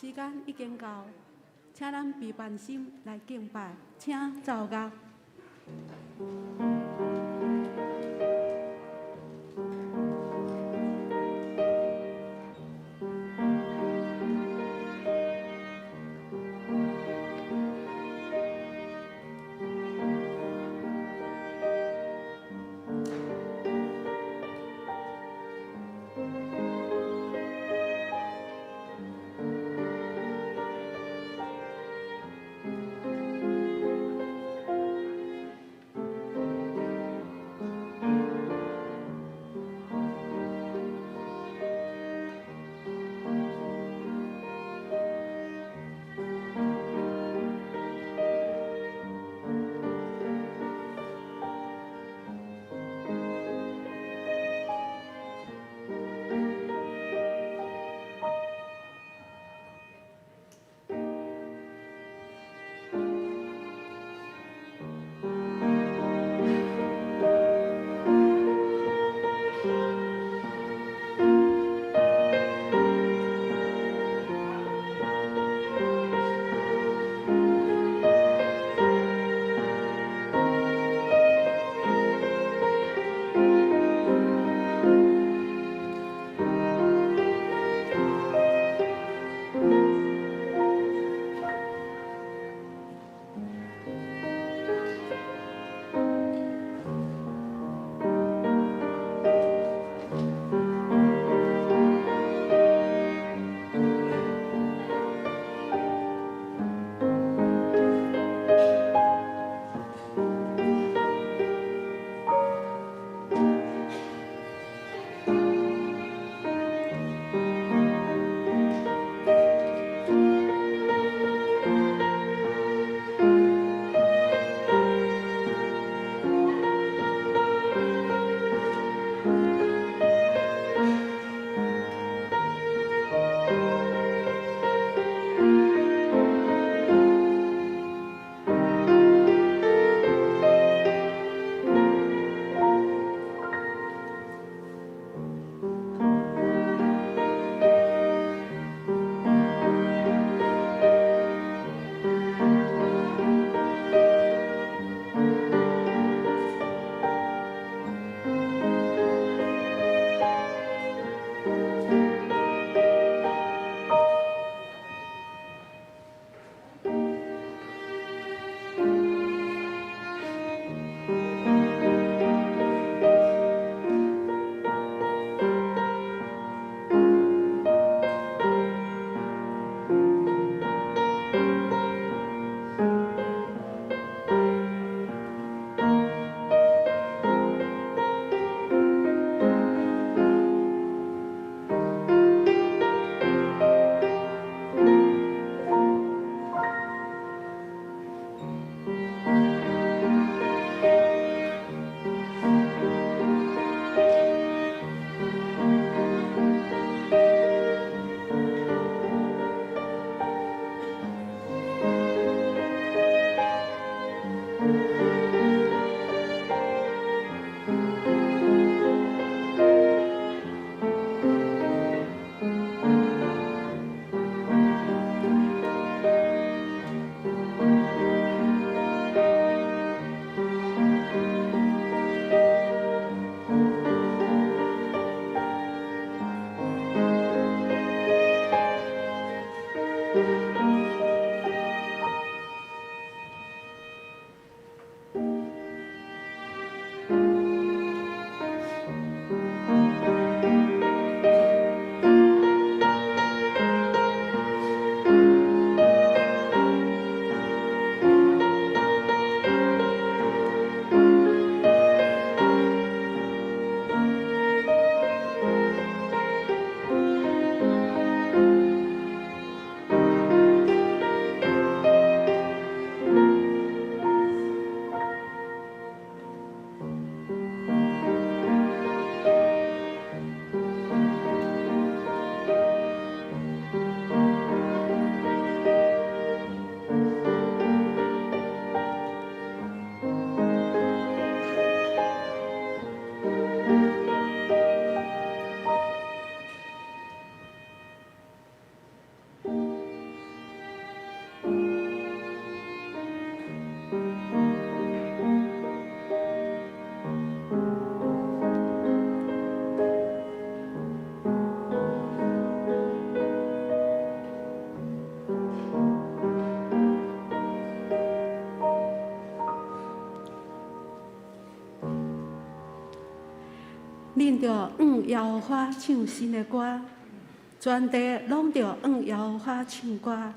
時間已經到，請咱備辦心來敬拜，請奏樂。恁著向耶和華唱新的歌，全地攏著向耶和華唱歌，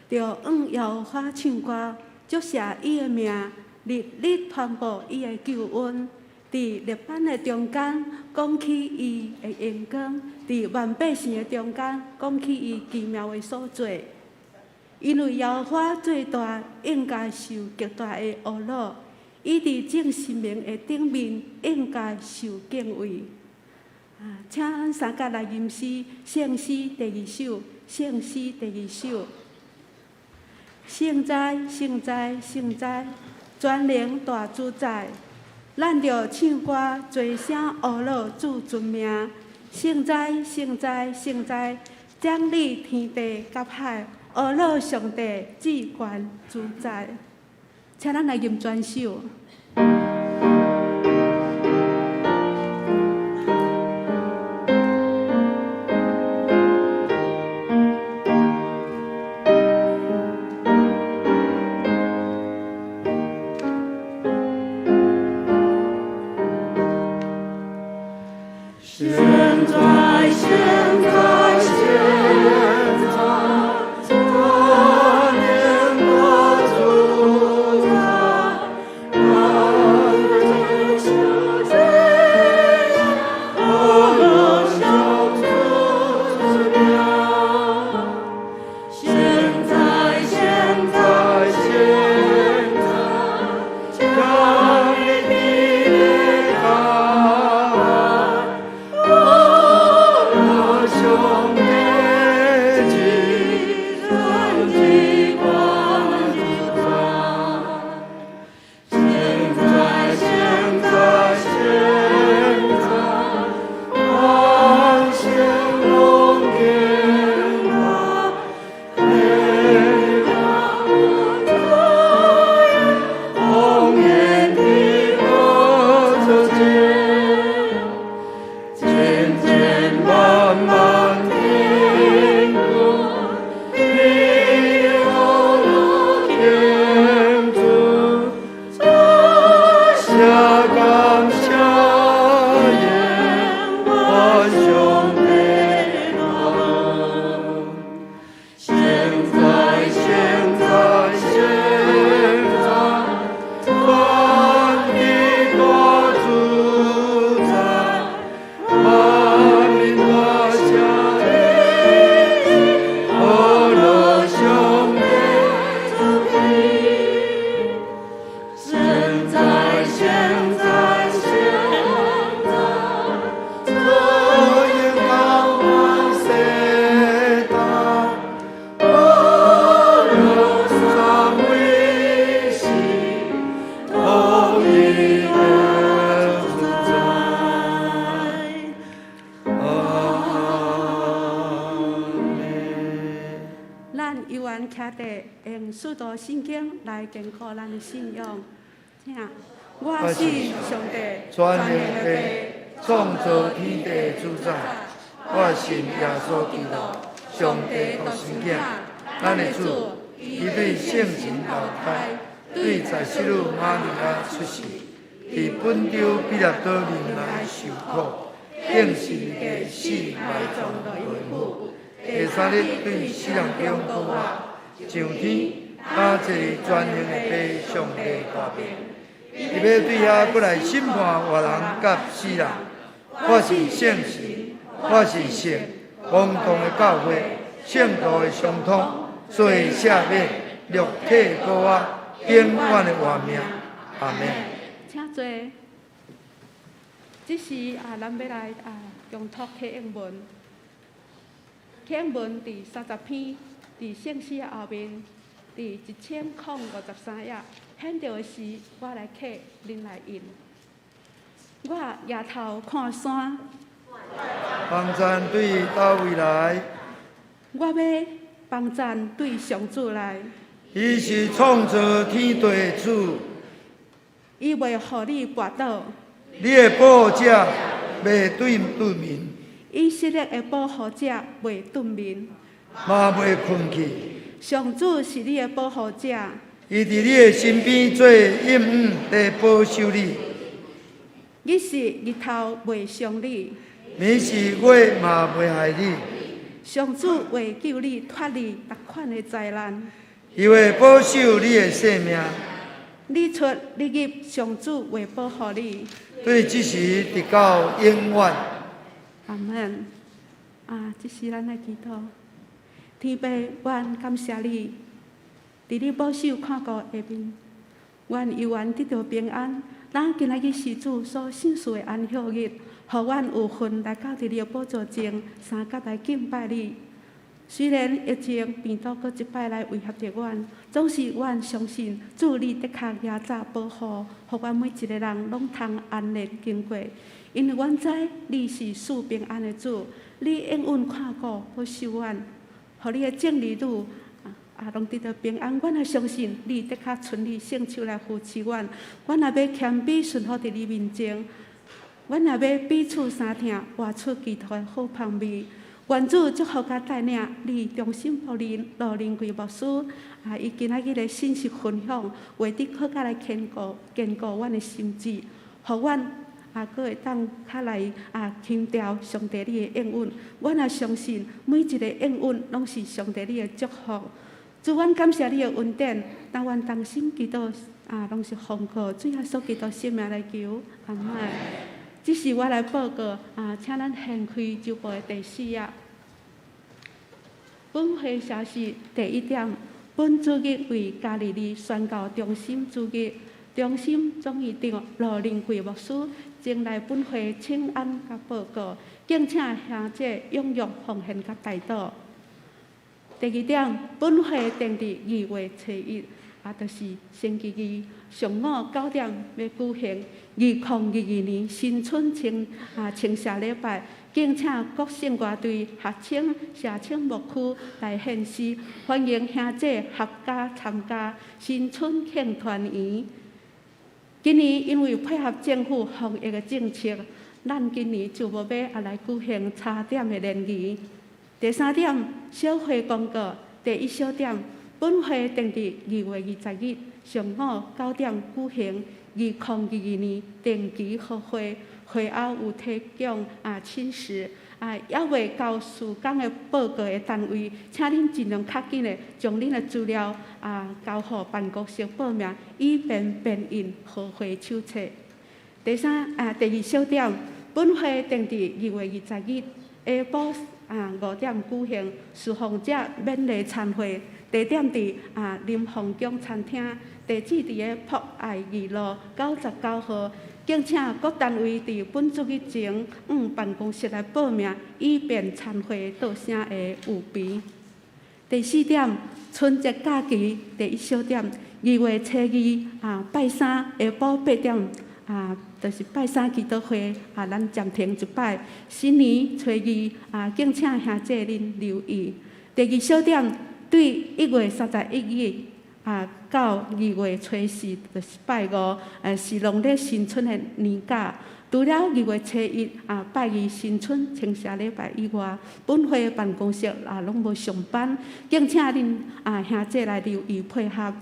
著向耶和華唱歌，祝謝伊的名，日日傳布伊的救恩。佇列邦的中間講起伊的榮光，佇萬百姓的中間講起伊奇妙的所做。因為耶和華做大，應該受極大的呵咾。伊佇眾神明的頂面，應該受敬畏。啊，請咱三甲來吟詩，聖詩第二首，聖詩第二首。聖哉，聖哉，聖哉，全能大主宰，咱著唱歌，齊聲呵咾主尊名。聖哉，聖哉，聖哉，掌理天地佮海，呵咾上帝至懸主宰。請咱來吟全首。現在，現在，現在，全能大主宰，咱就這樣，呵咾上主尊名。現在，現在，現在，掌理地佮海，呵咾上帝至尊至懸主宰。現在，現在，現在，萬姓攏敬拜，黑暗遮掩，烽煙的無主見，千千萬萬天軍，你呵咾天主，這下感謝耶和上帝大能。現在，現在，現在，全地大主宰，萬民大聲呵咾上帝主權。現在，現在，現在，主榮耀萬世代，呵咾三位神，統一的主宰。阿們。咱猶原徛佇用使徒信經來堅固咱的信仰。請，我信上帝，全能的創造天地的主宰，我信耶穌基督，上帝獨生囝，咱的主，伊對聖神投胎，對在聖女瑪利亞出世，佇本丟彼拉多任內受苦，釘十字架死埋葬落陰府，第三日對死人中復活，上天，倚坐佇全能的父上帝大爿。伊欲對遐閣來審判活人佮死人。我信聖神，我信聖公同的教會，聖徒的相通，罪赦免，肉體復活，永遠的活命。阿門。請坐。這時啊，咱欲來啊，共讀啟應文。啟應文佇30篇，佇聖詩的後面，佇1053頁。顯著的時，我來啟，恁來應。我舉頭看山，幫贊對佗位來？我欲幫贊對上主來。伊是創造天地的主，伊袂予你跋倒，你的保護者袂對頓眠，伊昔日的保護者袂頓眠，嘛袂睏去。上主是你的保護者，伊佇你的身邊做蔭影佇保守你。日是日頭袂傷你，暝時月嘛袂害你。上主會救你脫離逐款的災難。伊會保守你的性命。你出你入，上主會保護你。對這時直到永遠。阿門。啊，這是咱來祈禱。天父，阮感謝你，佇你保守看顧下面，阮猶原得著平安。咱今仔日是主所賞賜的安息日，予阮有份來到佇你的寶座前，相佮來敬拜你。雖然疫情病毒閣一擺來威脅著阮，總是阮相信主你的確遮早保護，予阮每一个人攏通安然經過。因為阮知你是賜平安的主，你應允看顧保守阮，予你的眾兒女啊，攏得著平安。阮也相信你的確伸你聖手來扶持阮。阮也欲謙卑順服佇你面前，阮也欲彼此相疼，活出基督的好芳味。願主祝福佮帶領你中心僕人羅仁貴牧師，啊，伊今仔日的信息分享，話得閣較來堅固堅固阮的心志，予阮啊，閣會當較來啊輕調上帝你的應允。阮也相信每一个應允攏是上帝你的祝福。主，阮感謝你的恩典，當阮同心祈禱啊，攏是奉靠主耶穌基督聖名來求，阿門。這是我來報告啊，請咱掀開週報的第四頁。本會消息第一點，本主日為加利利宣教中心主日，中心總院長羅仁貴牧師前來本會請安佮報告，敬請兄姐踴躍奉獻佮代禱。第二點，本會定佇2月初1，啊，就是星期二上午9點欲舉行2022年新春慶謝禮拜，敬請各聖樂隊、學青、社青牧區來獻詩，歡迎兄姐合家參加新春慶團圓。今年因為配合政府防疫的政策，咱今年就無欲啊來舉行茶點的聯誼。第三點，小會公告。第一小點，本會定佇2月20日上午9點舉行2022年定期好會，會後有提供啊飲食啊，猶未交事工的報告的單位，請恁盡量較緊的將恁的資料啊交予辦公室報名，以便編印好會手冊。第三啊，第二小點，本會定佇2月20日下晡啊5點舉行侍奉者勉勵餐會，地點佇啊林鳳宮餐廳，地址佇个博愛二路99號。敬請各單位佇本主日前往辦公室來報名，以便餐會到聲的預備。第四點，春節假期第一小點，2月初2啊，拜三下晡8點啊，就是拜三祈禱會啊，咱暫停一擺。新年初二啊，敬請兄姐恁留意。第二小點，對1月31日啊到2月初4，就是拜五，是農曆新春的年假。除了2月初1啊拜二新春慶謝禮拜以外，本會辦公室啊攏無上班，敬請恁啊兄姐來留意配合。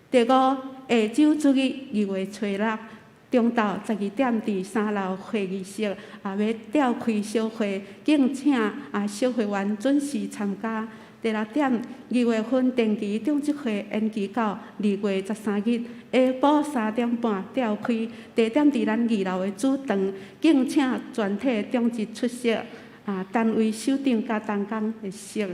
第五，下週主日2月初6，中晝12點佇三樓會議室啊，欲召開小會，敬請啊小會員準時參加。第六點，2月份定期長執會延期到2月13日下晡3點半召開，地點佇咱二樓的主堂，敬請全體長執出席，啊，單位首長佮同工列席。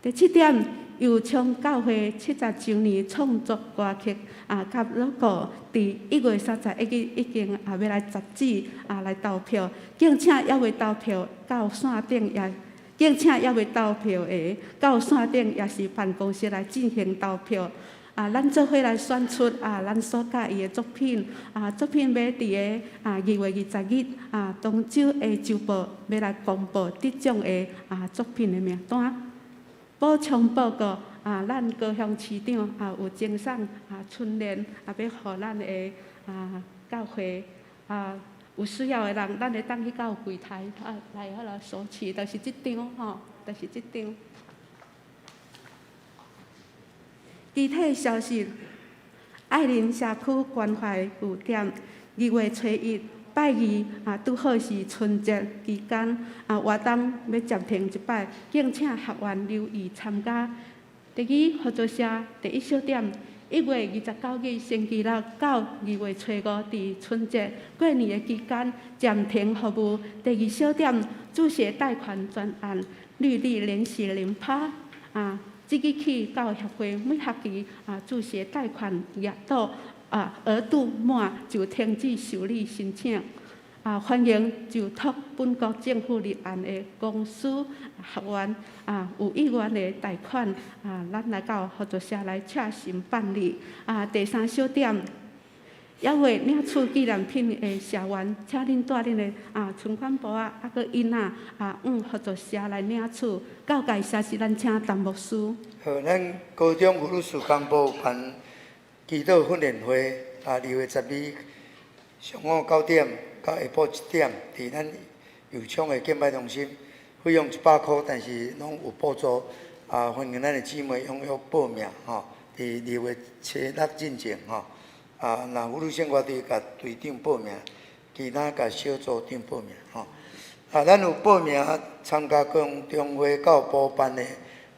第七點，右昌教會70週年創作歌曲啊，佮 logo，佇1月31日已經啊欲來截止啊來投票，敬請猶未投票到線頂也。敬請猶未投票的，到線頂抑是辦公室來進行投票。啊，咱做伙來選出啊，咱所佮意的作品。啊，作品欲佇个啊2月20日啊，當週的週報欲來公布得獎的啊作品的名單。補充報告啊，咱高雄市長啊有贈送啊春聯啊，欲予咱的啊教會啊。有需要的人，咱會當去到櫃台啊來彼囉索取，就是這張吼，就是這張。具體消息，愛鄰社區關懷據點，2月初1拜拜二啊，拄好是春節期間啊，活動欲暫停一擺，敬請學員留意參加。第二合作社第一小點，1月29日星期六到2月初5，佇春節過年的期間暫停服務。第二小點，助學貸款專案，利率連續0%啊，即日起到協會每學期啊助學貸款額度啊額度滿就停止受理申請。啊，歡迎就託本國政府立案的公司學員啊，有意願的貸款啊，咱來到合作社來洽詢辦理。啊，第三小點，猶未領取紀念品的社員，請恁帶恁的啊存款簿仔，啊閣印仔啊，往合作社來領取。交代社是咱請陳牧師。好，咱高中婦女事工部有辦祈禱訓練會啊，2月12上午9點到下晡1點，佇咱右昌的敬拜中心，費用100箍，但是攏有補助。啊，歡迎咱的姊妹踴躍報名吼，佇2月初6進前吼。啊，若婦女聖歌隊共隊長報名，其他共小組長報名吼。啊，咱有報名參加高中會教部辦的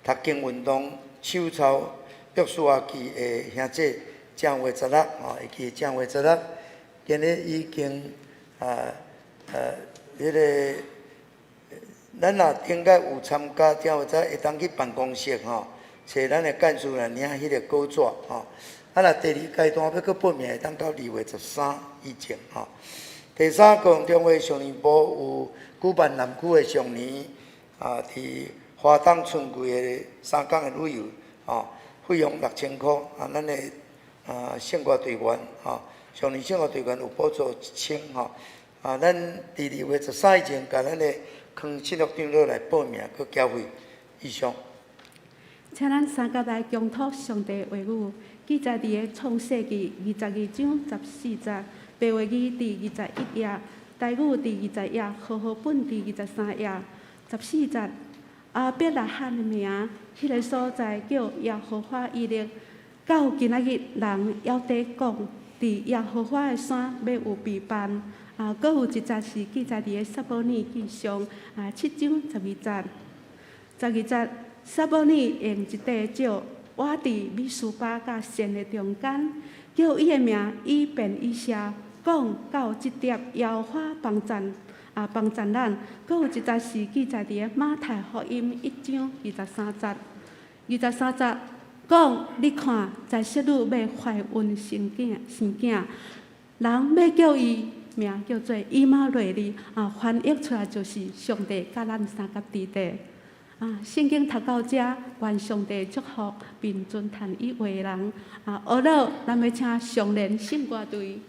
讀經運動手抄約書亞記的兄姐，正月十六吼，會記正月十六，今日已經啊彼个，咱若頂擺有參加正月十六，會當去辦公室吼，揣咱的幹事來領彼个稿紙吼。啊，若第二階段欲閣報名，會當到2月13以前吼。第三，高雄中會少年部有舉辦南區的少年啊，佇華東春季的3工的旅遊，吼，費用6000箍啊，咱的啊聖歌隊員吼，少年聖歌隊員有補助1000吼，啊，咱佇2月13以前，共咱的康信樂長老來報名，閣繳費以上。請咱三佮來共讀上帝話語，記載佇个創世記22章14節，白話字佇21頁，台語佇20頁，和合本佇23頁，14節。亞伯拉罕的名，彼个所在叫耶和華以勒。到今仔日，人猶佇講，佇耶和華的山欲有避難。啊，閣有一節是記載佇个撒母耳記上啊7章12節，12節。撒母耳用一塊石倚佇米斯巴佮善的中間，叫伊的名以便以謝，講到這點，耶和華幫贊啊幫贊咱。閣有一節是記載佇个馬太福音1章23節，23節講，你看，在室女欲懷孕生囝，生囝，人欲叫伊名叫做以馬內利啊，翻譯出來就是上帝佮咱相佮佇底。啊，聖經讀到遮，願上帝祝福並尊讚伊話的人。啊，後落咱欲請上聯聖歌隊。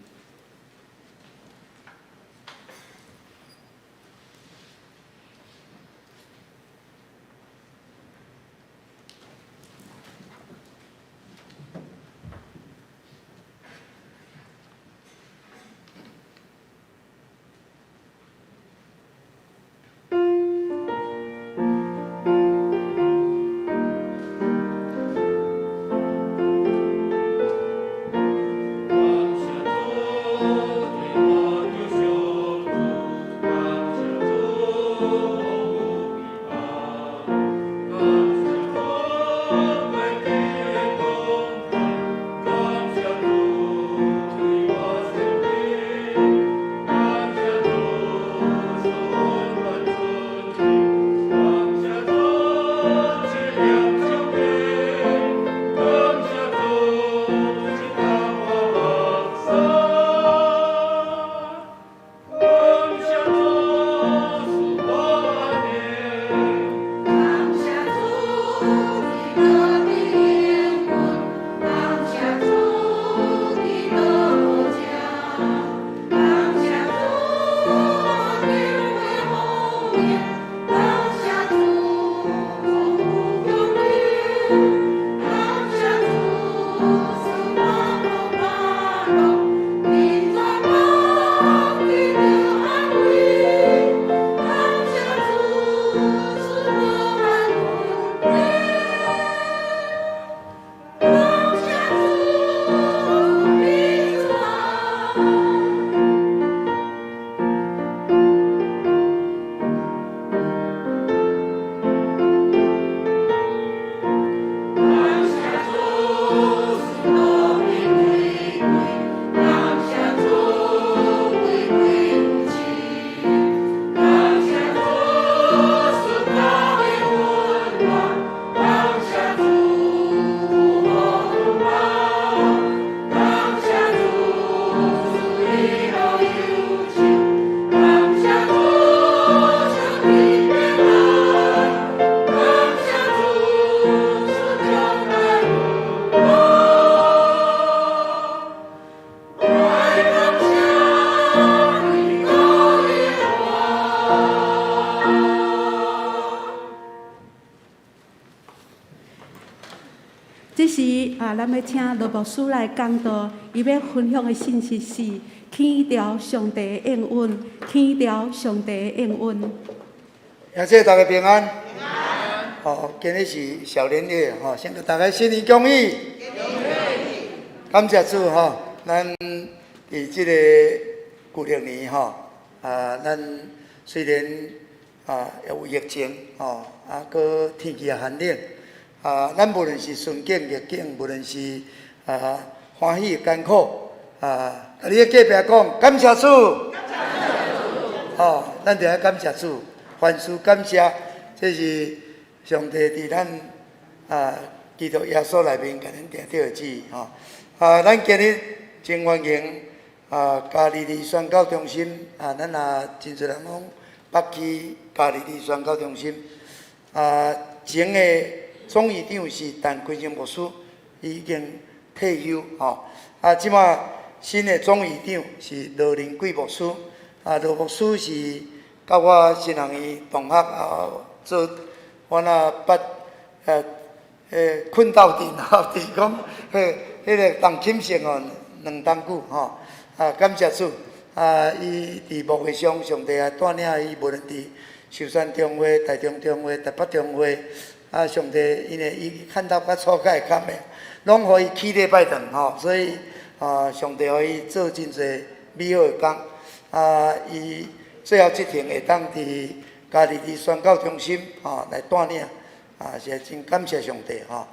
感謝主。啊，咱欲請羅牧師來講道，伊欲分享的信息是天朝上帝的應允，天朝上帝的應允。感謝大家平安。平安。哦，今日是小年夜，吼，先共大家新年恭喜。感謝主吼，咱佇這个舊曆年吼，啊，咱雖然啊有疫情吼，啊，閣天氣也寒冷，啊，咱無論是順境逆境，無論是啊歡喜艱苦，啊，共你隔壁講感謝主。吼，咱著愛感謝主，凡事感謝，這是上帝佇咱啊基督耶穌內面共咱定定的旨意吼。啊，咱今日真歡迎啊，加利利宣教中心啊，咱也真濟人講北區加利利宣教中心啊，前的總院長是陳坤生牧師，伊已經退休吼。啊，這馬新的總院長是羅林貴牧師，啊，羅牧師是佮我神學院同學啊，做阮啊捌睏鬥陣吼，就是講彼個同寢室吼2冬久吼，啊，感謝主，啊，伊佇牧會上，上帝也帶領伊，無論佇壽山中會、台中中會、台北中會，啊，上帝因為伊看到較粗較會坎的，攏予伊起禮拜堂吼，所以啊，上帝予伊做真濟美好的工，啊，伊最後這程會當佇加利利宣教中心吼來帶領，啊，實在真感謝上帝吼。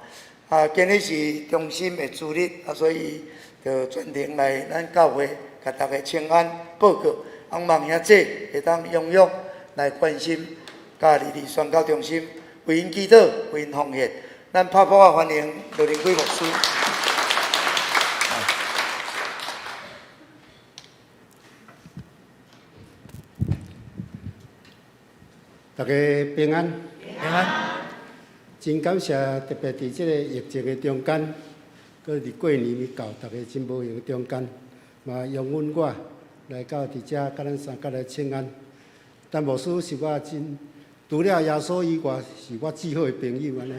啊，今日是中心的主日，啊，所以就專程來咱教會，共大家請安報告，啊，望兄姊會當踴躍來關心加利利宣教中心，為𪜶祈禱，為𪜶奉獻。咱拍鼓仔歡迎羅林貴牧師。大家平安。平安。真感謝，特別佇這个疫情的中間，閣佇過年未到，大家真無閒的中間，嘛容允我來到佇遮，佮咱三角來請安。陳牧師是我真，除了耶穌以外，是我至好的朋友按呢。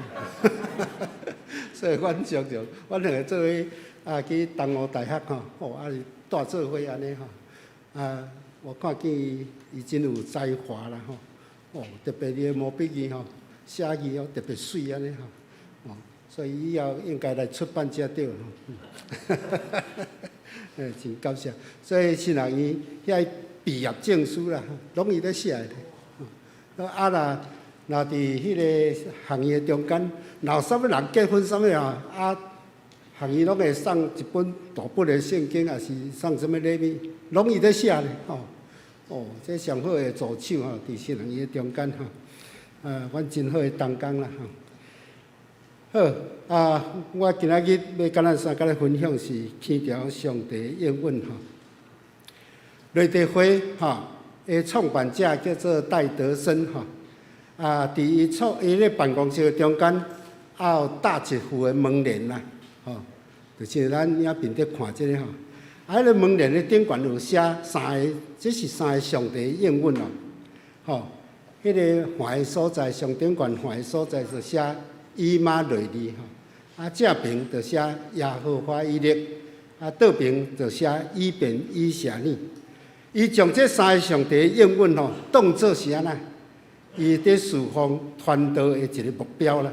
所以阮常常，阮兩个做伙啊去東吳大學吼，哦，啊是蹛做伙按呢吼。啊，我看見伊，伊真有才華啦吼。哦，特別伊的毛筆字吼。寫字哦特別媠按呢吼，哦，所以以後應該來出版才對吼。真感謝。所以神學院遐畢業證書啦，攏伊咧寫的。啊若若佇彼个學院的中間，若有啥物人結婚啥物啊，啊，學院攏會送一本大本的聖經，抑是送啥物禮物，攏伊咧寫咧吼。哦，這上好的助手吼，佇神學院的中間吼。啊，阮真好的同工啦吼。好，啊，我今仔日欲佮咱三角來分享是天朝上帝應允吼。瑞德會吼的創辦者叫做戴德生吼。啊，佇伊創伊咧辦公室的中間，也有搭一副的門簾啦，吼，就是咱影片佇看這个吼。啊，彼个門簾的頂懸有寫三个，這是三个上帝應允哦，吼。彼个橫的所在，上頂懸橫的所在就寫以馬內利吼，啊正爿就寫耶和華以勒，啊倒爿就寫以便以謝爾。伊將這三个上帝應允吼，當做是按怎？伊佇侍奉傳道的一个目標啦。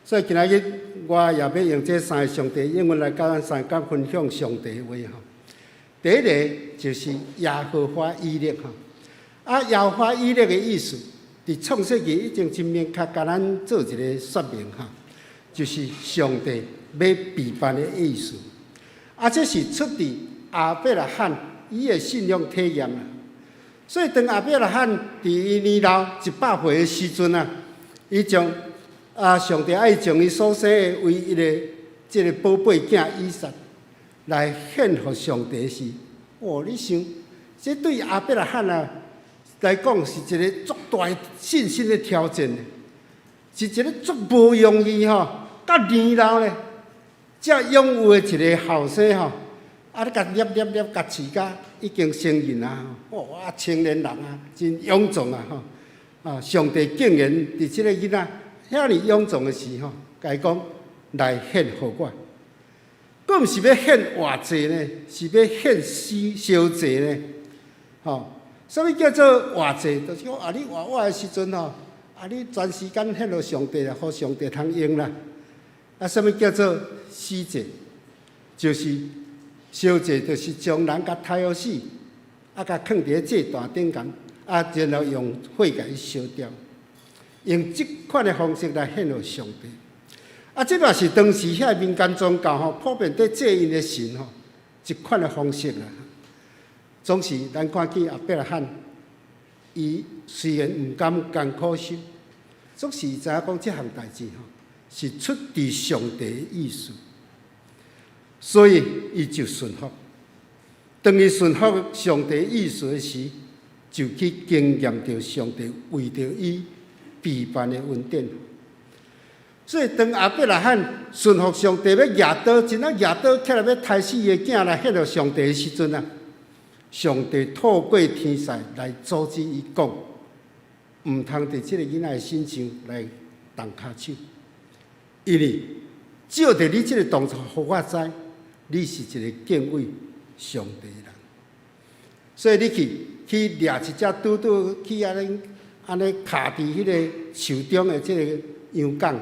所以今仔日我也欲用這三个上帝應允來佮咱三角分享上帝話吼。第一个就是耶和華以勒吼。啊，耶和華以勒的意思，佇創世記已經真明確共咱做一个說明哈，就是上帝欲備辦的意思。啊，這是出佇亞伯拉罕伊的信仰體驗啊。所以當亞伯拉罕佇伊年老100歲的時陣啊，伊將啊上帝愛將伊所生的唯一的這个寶貝囝以撒來獻予上帝時，哦，你想，這對亞伯拉罕啊來講是一个足大信心的挑戰，是一个足無容易吼，甲年老咧，才擁有的一个後生吼，啊，你共捏捏捏，共飼甲已經成人啊，哦啊，青年人啊，真勇壯啊吼，啊，上帝竟然佇這个囡仔遐爾勇壯的時吼，共伊講來獻予我，閣毋是欲獻活祭呢，是欲獻死燒祭呢。吼，啥物叫做活祭？就是講啊，你活活的時陣吼，啊，你全時間獻予上帝啦，予上帝通用啦。啊，啥物叫做死祭？就是燒祭，就是將人共刣予死，啊，共囥佇咧祭壇頂懸，啊，然後用火共伊燒掉，用這款的方式來獻予上帝。啊，這嘛是當時遐民間宗教吼，普遍佇祭𪜶的神吼，一款的方式啦。總是咱看見亞伯拉罕，伊雖然毋甘艱苦受，總是知影講這項代誌吼是出佇上帝的意思，所以伊就順服。當伊順服上帝意思的時，就去經驗著上帝為著伊備辦的恩典。所以當亞伯拉罕順服上帝，欲舉刀，真正舉刀起來欲刣死伊的囝來獻予上帝的時陣啊，上帝透過天使來阻止伊講，毋通佇這个囡仔的身上來動跤手，因為藉著你這个動作，予我知你是一個敬畏上帝的人。所以你去掠一隻拄拄去按呢按呢徛佇彼个樹中的這个羊犅吼，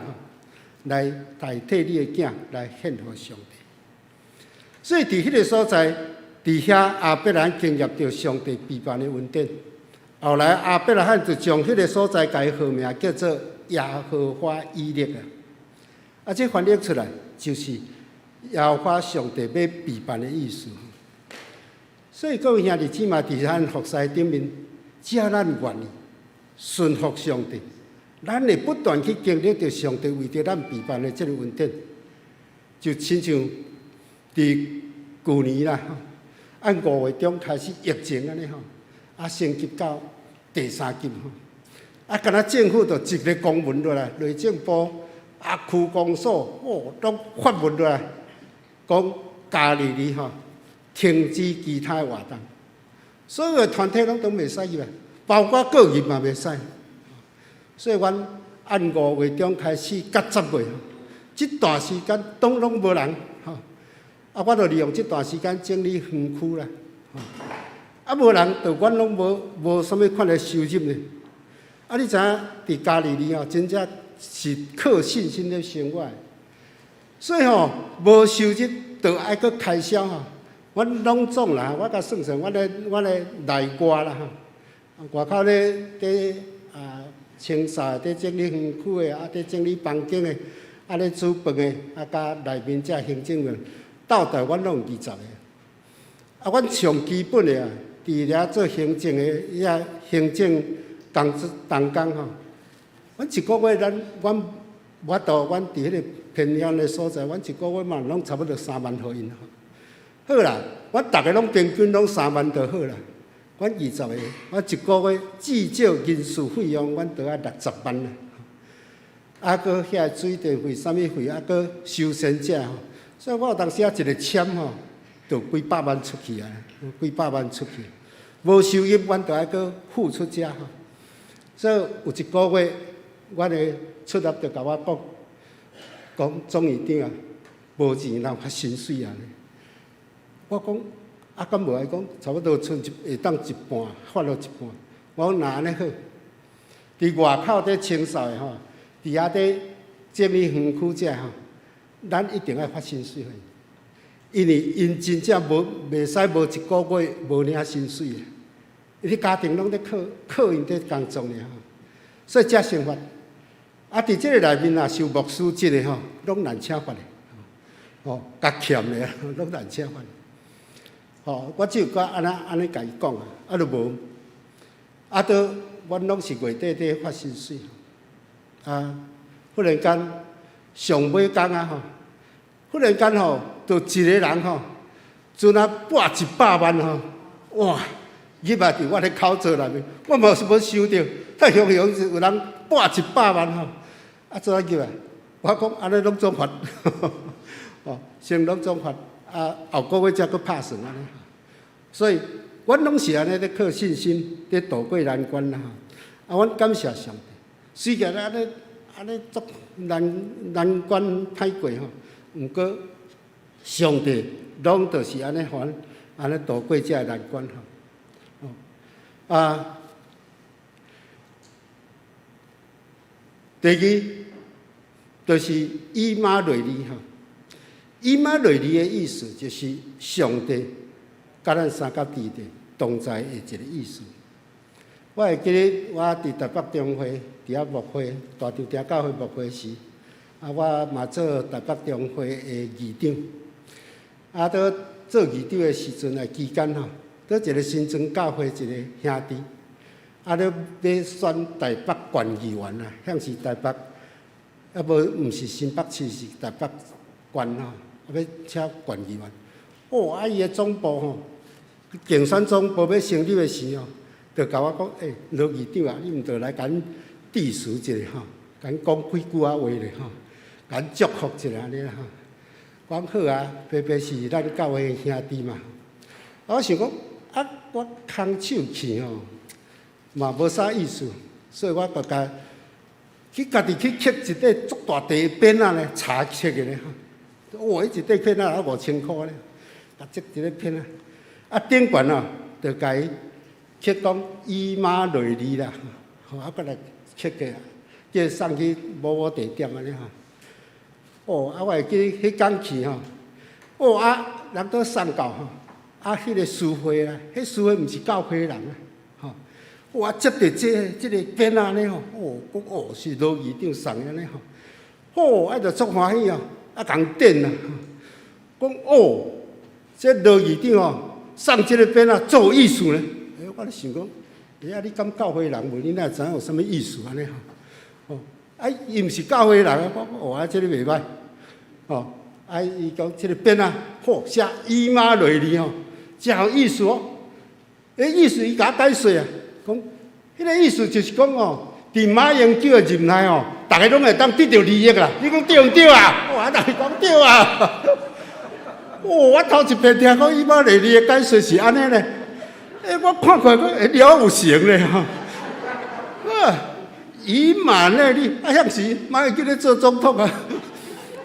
來代替你的囝來獻予上帝。所以佇彼个所在，佇遐亞伯蘭經驗著上帝備辦的恩典。後來亞伯拉罕就將彼個所在共伊號名叫做耶和華以勒啊。啊，這翻譯出來就是耶和華上帝欲備辦的意思。所以各位兄弟姊妹，佇咱服侍頂面，只要咱願意順服上帝，咱會不斷去經歷著上帝為著咱備辦的這个恩典，就親像佇舊年啦，按5月中開始疫情按呢吼，啊升級到第三級吼，啊，敢若政府就一个公文落來，內政部啊區公所哦，攏發文落來，講嘉利里吼停止其他的活動，所有的團體攏都袂使入來，包括個人嘛袂使。所以阮按5月中開始到10月，這段時間攏攏無人吼，啊，我就利用這段時間整理園區啦，吼，啊，無人，就阮攏無無啥物款的收入呢。啊，你知影佇嘉利里吼，真正是靠信心咧生活的，所以吼無收入，就愛閣開銷吼。阮攏總啦，我共算算，阮咧內外啦吼，外口咧佇啊清掃、佇整理園區的，啊佇整理房間的，啊咧煮飯的，啊佮內面這行政員，鬥跩阮攏有20個。啊，阮上基本的啊，佇遐做行政的遐行政工作同工吼，阮一個月咱阮無法度，阮佇彼个偏鄉的所在，阮一個月嘛攏差不多3萬予𪜶吼。好啦，阮逐个攏平均攏三萬就好啦。阮20個，我一個月至少人事費用，阮都愛60萬啦。啊，閣遐水電費、啥物費，啊，閣收錢者吼，所以我有當時啊一个簽吼，就幾百萬出去啊，幾百萬出去。無收入，阮就愛閣付出遮吼。所以有一個月，阮的出納就共我講，講總院長啊，無錢通發薪水啊。我講啊，敢無愛講，差不多賰一會當一半，發落一半。我講若按呢好，佇外口佇清掃的吼，佇遐佇整理園區這吼，咱一定愛發薪水予𪜶，因為𪜶真正無袂使無一個月無領薪水的，𪜶家庭攏咧靠靠𪜶佇工作爾吼，所以才生活。啊，佇這个內面若是有牧師職的吼，攏難請發的，吼，較欠的攏難請發。吼，我只有閣按呢按呢共伊講啊，啊就無，啊都阮攏是月底佇發薪水，啊，忽然間上尾工啊吼，忽然間吼，就一个人吼，陣啊撥100萬吼，哇！入來佇我的口座內面，我嘛是無想著，太雄雄是有人撥一百萬吼，啊，怎啊入來？我講按呢攏總發，哦，先攏總發，啊，後個月才閣拍算按呢。所以，阮攏是按呢咧靠信心咧渡過難關啦。啊，阮感謝上帝，雖然按呢按呢足難難關歹過吼，毋過上帝攏就是按呢款，按呢渡過這个難關吼。啊，第二就是以馬內利吼，以馬內利的意思就是上帝佮咱相佮佇咧同在的一個意思。我會記得我佇台北中會佇遐牧會，大稻埕教會牧會時，啊，我嘛做台北中會的議長。啊，佇做議長的時陣的期間吼，佇一個新莊教會一個兄弟，啊，咧欲選台北縣議員啊，響是台北，啊無毋是新北市，是台北縣吼，啊欲請縣議員。哦，啊伊的總部吼，競選總部欲成立的時吼，就共我講，欸，羅議長啊，你毋著來共阮致辭一下吼，共阮講幾句仔話咧吼，共阮祝福一下按呢啦吼。講好啊，白白是咱教會的兄弟嘛。我想講，啊，我空手去吼，嘛無啥意思，所以我就共去家己去刻一塊足大塊的匾仔咧，柴刻的咧吼。哇，彼一塊匾仔啊5000箍咧，共折一个匾仔。啊，頂懸啊，就共伊刻講以馬內利啦，吼，啊，閣來刻過，叫送去某某地點按呢吼。哦，啊，我會記彼工去吼，哦啊，人都送到吼，啊，彼个司會啊，彼司會毋是教會人啊，吼，哇，接著這个匾仔呢吼，哦，講哦是羅議長送的按呢吼，哦，啊就足歡喜哦，啊共點啊，講哦，這羅議長哦送這个匾仔足有意思呢，欸，我咧想講，欸啊，你敢教會人無？你哪會知影有啥物意思按呢吼？哦，啊，伊毋是教會人啊，我講哦，啊，這个袂䆀。哦，啊！伊講這个匾仔，好寫以馬內利吼，誠有意思哦。彼意思伊共我解說啊，講彼个意思就是講哦，佇馬英九的任內哦，逐个攏會當得著利益啦。你講對毋對啊？哇！逐个講對啊。哦，我頭一遍聽講以馬內利的解說是按呢咧。欸，我看看講會了有成咧吼。啊，以馬內利，啊，遐時馬英九咧做總統啊。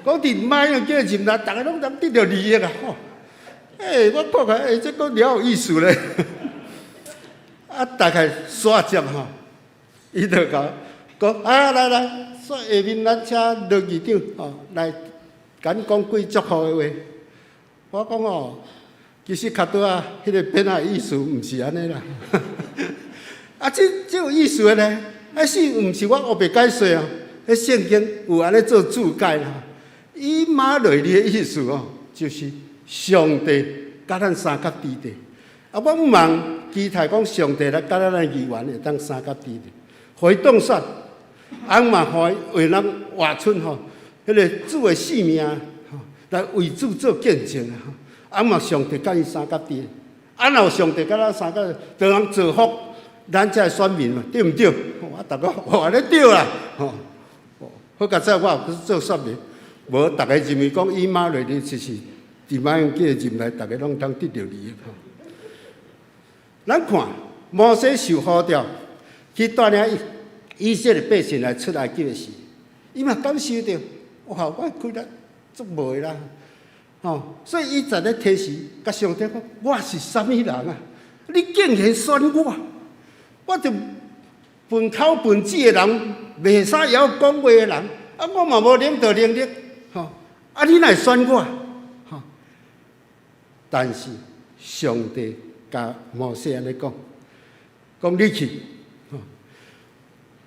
講佇馬英九任內，逐个攏通得著利益啊！吼，欸，我看看，欸，這閣了有意思咧。啊，大概煞接吼，伊就共講啊，來來，煞下面咱請羅議長吼來，共阮講幾祝福的話。我講哦，其實較拄仔，彼个匾仔的意思毋是按呢啦。啊，這有意思的呢，啊是毋是我烏白解說哦？彼聖經有按呢做注解啦。以馬內利的意思哦，就是上帝佮咱相佮佇咧。啊，我毋茫期待講上帝來佮咱的議員會當相佮佇咧。予伊當選，啊嘛予伊為咱活出吼，彼个主的性命吼，來為主做見證啊！啊嘛上帝佮伊相佮佇咧。啊，若有上帝佮咱相佮，就通造福咱這个選民嘛，對毋對？啊，逐个哦，按呢對啦，吼。好佳哉，我有去做說明。無，逐个認為講以馬內利就是佇馬英九任內，逐个攏通得著利益。咱看摩西受呼召去帶領以色列百姓來出埃及的時，伊嘛感受著，哇！我氣力足無的啦，吼！所以伊在咧提示，共上帝講：我是啥物人啊？你竟然選我，我就笨口笨舌的人，袂使曉講話的人，啊，我嘛無領導能力。吼！啊，你哪會選我？吼！但是上帝共摩西按呢講，講你去，吼，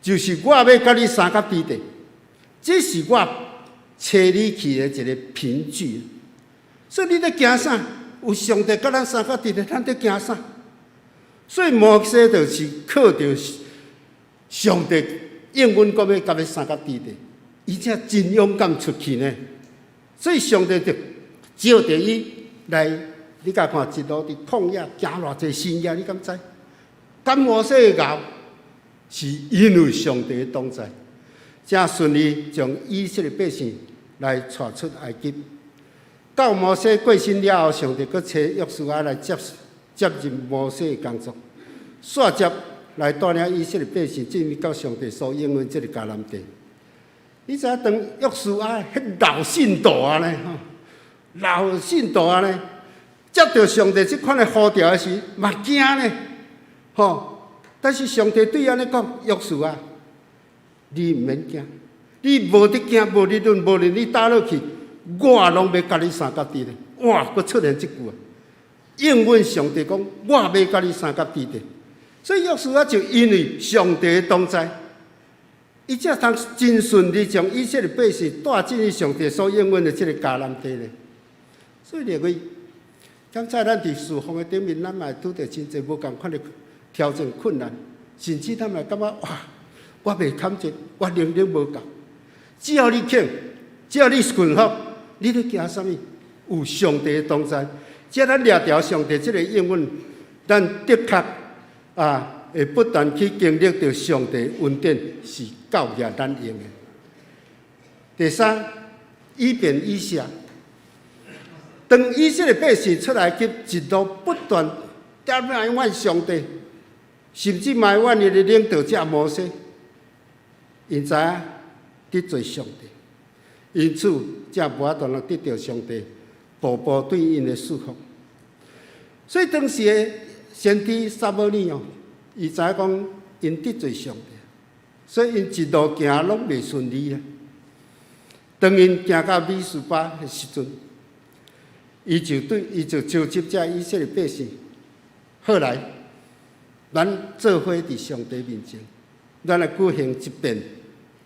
就是我欲佮你相佮佇咧，這是我差你去的一個憑據。所以你咧驚啥？有上帝佮咱相佮佇咧，咱咧驚啥？所以摩西就是靠著上帝應允講欲佮伊相佮佇咧。伊才真勇敢出去呢，所以上帝就召著伊來，你共看一路佇曠野行偌濟神跡，你敢知？敢摩西會𠢕，是因為上帝的同在，才順利將以色列百姓來帶出埃及。到摩西過身了後，上帝閣差約書亞來接任摩西的工作，煞接來帶領以色列百姓進入到上帝所應允這个迦南地。你知影當約書亞彼老信徒啊呢？吼，老信徒按呢，接著上帝這款的呼召的時，嘛驚呢，吼！但是上帝對伊按呢講：約書亞，你毋免驚，你無得驚，無論你打落去，我攏欲佮你相佮佇咧。哇！閣出現這句啊，應允上帝講，我欲佮你相佮佇咧。所以約書亞就因為上帝的同在，伊才通真順利將以色列百姓帶進去上帝所應允的這个迦南地咧。所以認為，剛才咱佇侍奉的頂面，咱嘛會拄著真濟無仝款的挑戰困難，甚至咱嘛會感覺哇，我袂堪這，我能力無夠。只要你肯，只要你順服，你咧驚啥物？有上帝的同在，只要咱掠著上帝這个應允，咱的確啊，會不斷去經歷著上帝恩典是夠額咱用的。第三，以便以謝。當以色列百姓出埃及，一路不斷踮埋怨上帝，甚至埋怨伊的領導者摩西，𪜶知影得罪上帝，因此才無法度通得著上帝步步對𪜶的祝福。所以當時的先知撒母耳哦，伊知影講𪜶得罪上帝，所以𪜶一路行攏袂順利啊。當𪜶行到米斯巴的時陣，伊就召集這以色列百姓，好來，咱做伙佇上帝面前，咱來舉行一遍，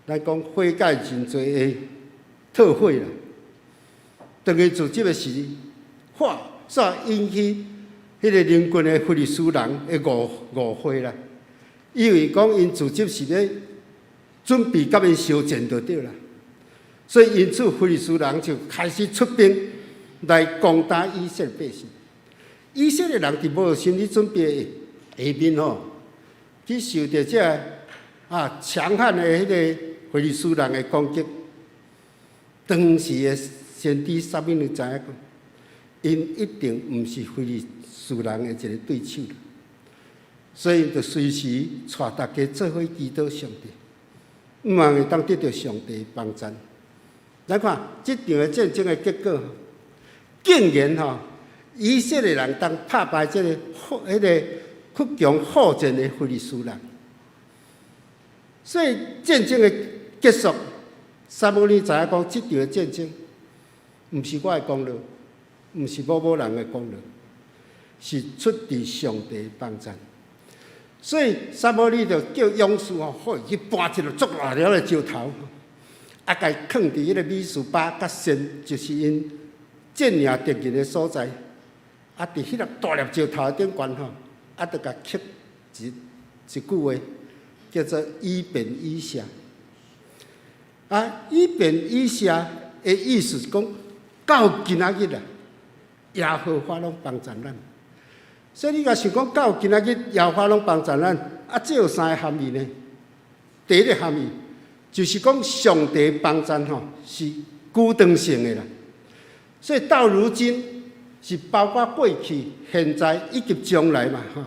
咱講悔改認罪的特會啦。當伊組織的時，哇，煞引起彼个鄰近的非利士人的誤會啦，以為講𪜶組織是欲準備佮𪜶相戰就對啦，所以因此非利士人就開始出兵來攻打以色列百姓。以色列人佇無心理準備下面吼，去受著這个強悍的彼个非利士人的攻擊。當時的先知撒母耳知影講，𪜶一定毋是非利士人的一个對手，所以就隨時帶大家做伙祈禱上帝，向望會當得著上帝幫贊。來看這場的戰爭的結果，竟然吼以色列人當拍敗這个彼个倔強好戰的非利士人，所以戰爭的結束，撒母耳知影講，這場的戰爭毋是我的功勞，毋是某某人的功勞，是出自上帝的幫贊。所以撒母耳就叫勇士吼，好去搬一个足大粒的石頭，啊，共伊囥佇彼个米斯巴佮善，就是𪜶戰贏敵人的所在。啊，佇彼粒大粒石頭頂懸吼，啊，就共刻一句話，叫做以便以謝。啊，以便以謝的意思是講，到今仔日啊，耶和華攏幫贊咱。所以你若想講到今仔日耶和華攏幫贊咱，啊，這有三個含義呢？第一个含義就是講上帝幫贊吼是久長性的啦，所以到如今是包括過去、現在以及將來嘛吼。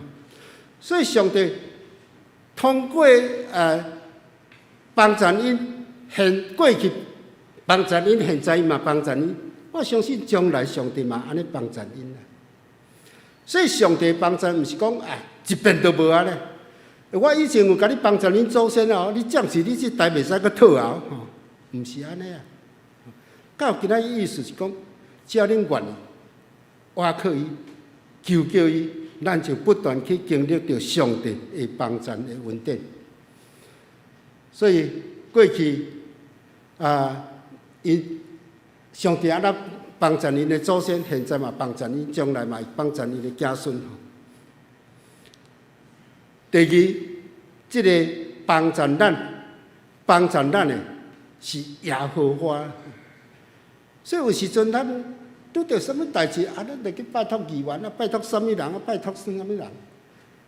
所以上帝通過幫贊𪜶現過去幫贊𪜶，現在嘛幫贊𪜶，我相信將來上帝嘛按呢幫贊𪜶啦。所以上帝幫贊毋是講啊一遍都無啊咧。我以前有共你幫贊恁祖先哦，你暫時你這代袂使閣討啊，吼，毋是按呢啊。到今仔日意思是講，只要恁願意，倚靠伊，求叫伊，咱就不斷去經歷著上帝的幫贊的恩典。所以過去啊，𪜶上帝按怎幫贊𪜶的祖先，現在嘛幫贊𪜶，將來嘛會幫贊𪜶的子孫。第二，這个幫贊咱、幫贊咱的是耶和華。所以有時陣咱拄著啥物代誌，啊，咱就去拜託議員啊，拜託啥物人啊，拜託啥物人。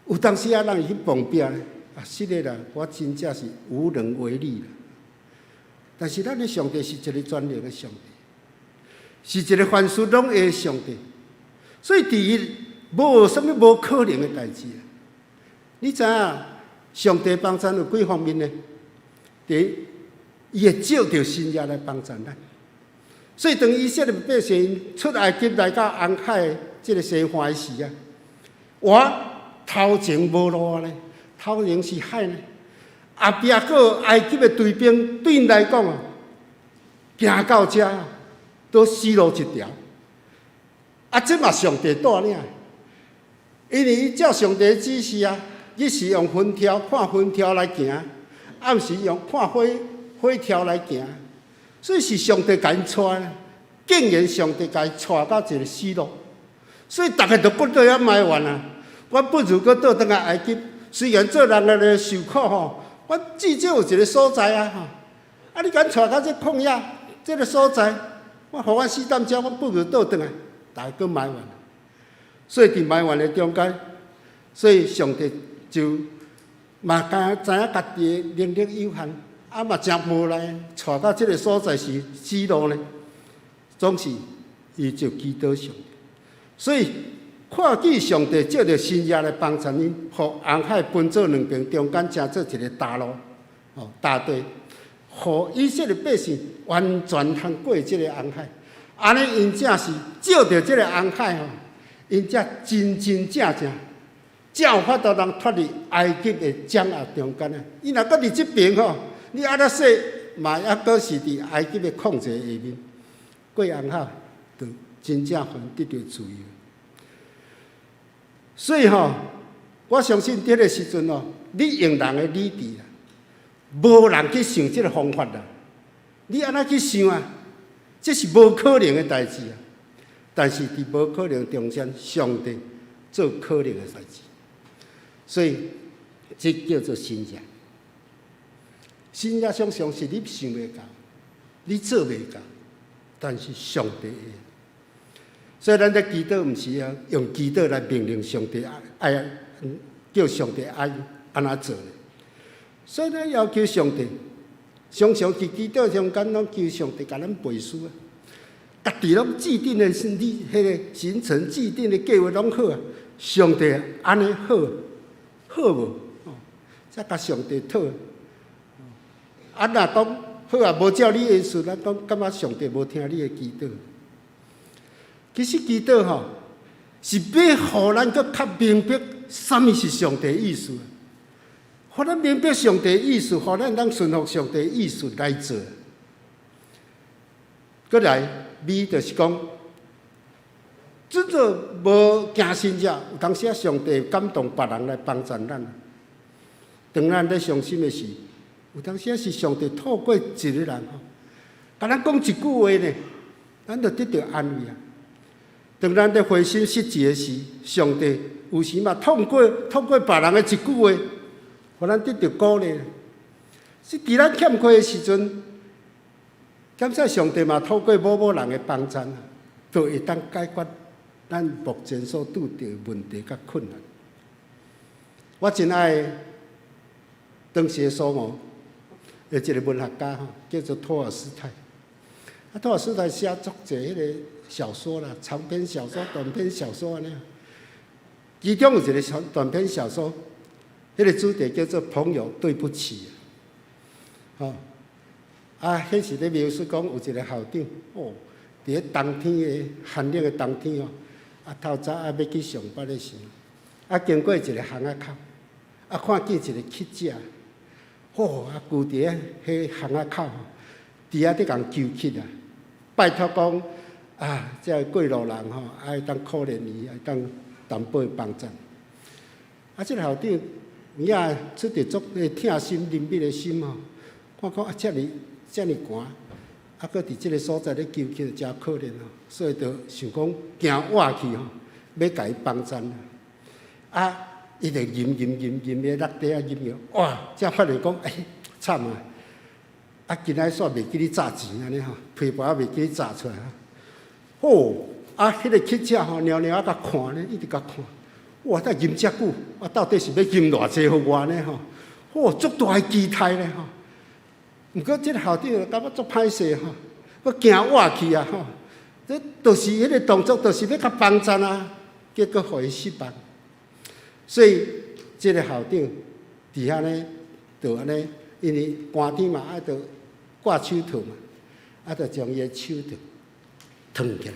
有當時啊，咱會去碰壁咧，啊，是的啦，我真正是無能為力啦。但是咱的上帝是一个全能的上帝，是一个凡事攏會的上帝，所以佇伊無啥物無可能的代誌。你知影上帝幫贊有幾方面呢？第一，伊會借著新約來幫贊咱。所以當以色列百姓出埃及來到紅海這个西岸的時啊，我頭前無路咧，頭前是海呢，後壁閣埃及的追兵對𪜶來講啊，行到遮都死路一條。啊，這嘛上帝帶領，因為伊照上帝的指示啊，伊是用雲柱看雲柱來行，暗時用看火柱來行，所以是上帝共𪜶帶，竟然上帝共𪜶帶到一个死路，所以逐个都閣佇遐埋怨啊。我不如閣倒轉來埃及，雖然做人來受苦吼，我至少有一个所在啊吼。啊，你共帶到這曠野這个所在，我予我死踮遮，我不如倒轉來，逐个閣埋怨。所以佇埋怨的中間，所以上帝就嘛敢知影家己的能力有限，啊嘛誠無奈，帶到這个所在是死路呢。總是伊就祈禱上帝，所以看見上帝借著神跡來幫助𪜶，予紅海分做兩邊，中間成做一个大路，哦，大地，予以色列百姓完全通過這个紅海。按呢，𪜶才是借著這个紅海吼，𪜶才真真正正，才有法度通脫離埃及的掌握中間啊！伊若閣佇這邊吼，你按怎說嘛，猶閣是佇埃及的控制下面。過紅海就真正予𪜶得著自由。所以吼，我相信佇彼个時陣哦，你用人的理智啊，無人去想這个方法啦。你按怎去想啊？這是無可能的代誌啊！但是佇無可能中間，上帝做可能的代誌。所以這叫做神跡。神跡常常是你想袂到，你做袂到，但是上帝會。所以咱咧祈禱，毋是啊用祈禱來命令上帝愛，叫上帝愛按怎做。所以咱要求上帝，常常佇祈禱中間，攏求上帝共咱背書啊。家己攏制定的是你彼个行程制定的計劃攏好啊，上帝按呢好，好無？哦，才共上帝討。啊，若講好啊，無照你的意思，咱講感覺上帝無聽你的祈禱。其實祈禱吼，是欲予咱閣較明白啥物是上帝意思，予咱明白上帝意思，予咱當順服上帝意思來做。閣來，美就是講，這做無行神跡，有當時啊，上帝感動別人來幫助咱。當咱咧傷心的時，有當時啊是上帝透過一个人吼，共咱講一句話呢，咱就得著安慰啊。當咱咧灰心失志的時，上帝有時嘛透過別人的一句話，予咱得著鼓勵。是佇咱欠缺的時陣，感謝上帝嘛透過某某人的幫助，就會當解決咱目前所拄著的問題佮困難。我真愛當時的蘇俄的一个文學家吼，叫做托爾斯泰。啊，托爾斯泰寫足濟彼个小說啦，長篇小說、短篇小說按呢。其中有一个長短篇小說，彼个主題叫做《朋友對不起》。吼，啊，彼是咧描述講有一个校長，哦，佇咧冬天的寒冷的冬天哦，啊，透早啊欲去上班的時，啊，經過一个巷仔口，啊，看見一个乞者，吼，啊，跪佇咧彼巷仔口，佇遐佇共求乞啊，拜託講啊，這个過路人吼，啊，會當可憐伊，會當淡薄幫助。啊，這个校長有影出著足疼心憐憫的心吼，看講啊，遮爾遮爾寒，啊，閣佇這个所在咧求乞，誠可憐吼，所以就想講行倚去吼，欲共伊幫贊。啊，伊就吟吟吟吟咧落地啊吟著，哇！才發現講，欸，慘啊！啊，今仔煞袂記咧紮錢按呢吼，皮包仔袂記咧紮出來啊。吼，啊，彼个乞者吼，蹑蹑仔共看呢，一直共看。哇！才吟遮久，啊，到底是欲吟偌濟予我呢吼？吼，足大的期待咧吼。毋過這个校長感覺足歹勢吼，閣行倚去啊吼。這就是彼个動作，就是欲共幫贊啊，結果予伊失望。所以這个校長佇遐呢，就按呢，因為寒天嘛愛著掛手套嘛，啊，就將伊的手套褪起來，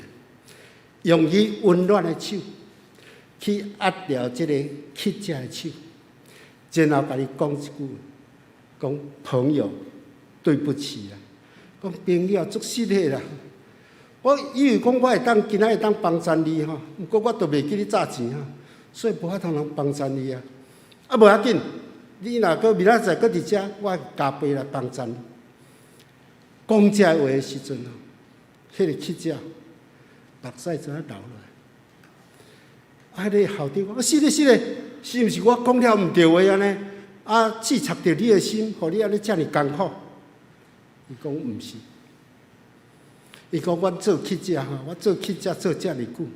用伊溫暖的手去壓牢這個乞者的手，然後共伊講一句，講朋友，對不起啊，講朋友足失禮啦。我以為講我會當今仔會當幫贊你吼，毋過我都袂記你詐錢吼，所以無法通通幫贊你啊。啊，無要緊，你若閣明仔載閣佇遮，我會加倍來幫贊你。講這話的時陣吼，彼個乞者目屎就啊流落來。啊，彼個校長講，是咧是咧，是毋是我講了毋對話按呢？啊，刺插著你的心，予你按呢遮爾艱苦。伊講毋是。伊講阮做乞者吼，我做乞者做遮爾久，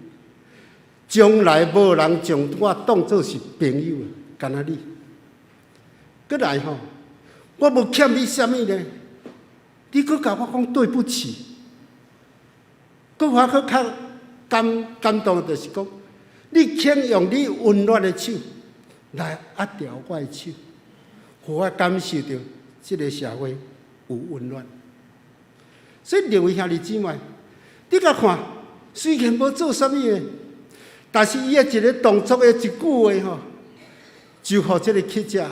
從來無人將我當做是朋友，干焦你。閣來吼，我無欠你啥物呢？你閣共我講對不起，閣我閣較感感動，就是講，你肯用你溫暖的手來壓牢我的手，予我感受著這个社會有溫暖。所以，兩位兄弟姊妹，你共看，雖然無做啥物的，但是伊的一个動作的一句話吼，就予這个乞者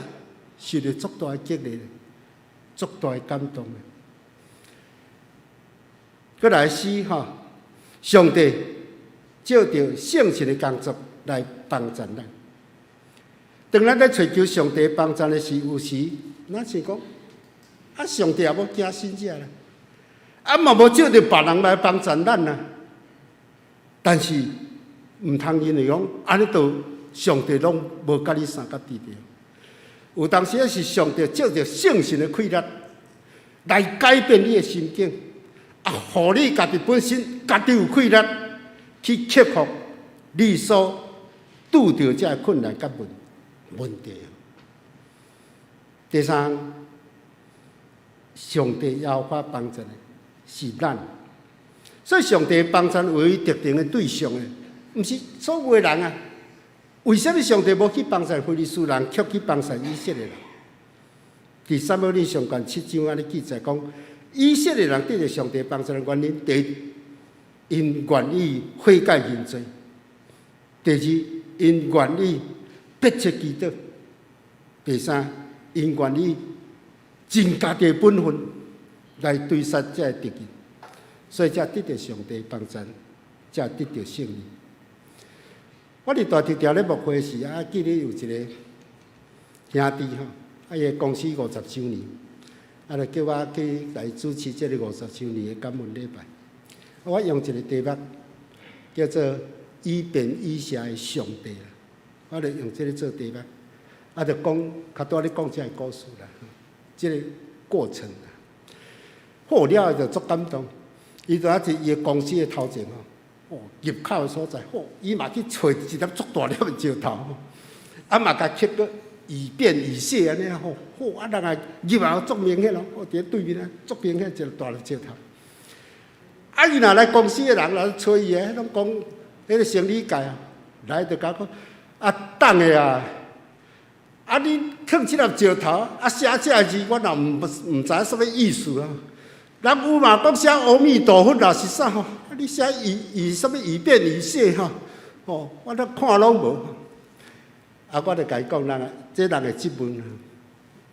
受著足大的激勵，足大的感動。閣來是吼，上帝藉著聖神的工作來幫助咱。當咱咧揣求上帝幫助的時，有時咱想講，啊，上帝也無驚信者啦。啊嘛無藉著別人來幫助咱啊，但是毋通因為講按呢就上帝攏無佮你相佮佇著。有當時是上帝藉著聖神的氣力來改變你的心境，啊，予你家己本身家己有氣力去克服你所拄著這个困難佮問問題。第三，上帝耶和華幫助的是咱，所以上帝幫助有伊特定的對象的，毋是所有的人啊。為啥物上帝無去幫助非利士人，卻去幫助以色列人？佇撒母耳上卷七章按呢記載講，以色列人得著上帝幫助的原因，第一，𪜶願意悔改認罪；第二，𪜶願意迫切祈禱；第三，𪜶願意盡家己的本分來追殺這个敵人，所以才得著上帝幫助，才得著勝利。我佇大直條咧牧會時，啊，記得有一个兄弟吼，啊，伊公司五十週年，啊，就叫我去來主持這个五十週年的感恩禮拜。我用一个題目叫做“醫病醫邪的上帝”啦，我就用這个做題目，啊，就講較拄仔咧講這个故事啦，這个過程啦。好了後就足感動，伊就佇伊的公司的頭前吼，哦，入口的所在，吼，伊嘛去揣一粒足大粒的石頭，啊嘛共刻個以便以謝按呢吼，好啊人啊入來足明顯咯，佇咧對面啊足明顯一个大粒石頭。啊，伊若來公司的人來揣伊的，攏講彼个生理界啊，來就共講啊，等的啊，啊你囥這粒石頭，啊寫這个字，我若毋毋知影啥物意思啊。人有嘛講寫阿彌陀佛啦，是啥吼？啊你寫以以啥物以便以謝吼？吼，我都看攏無。啊，我就共伊講，人啊，這人會質問，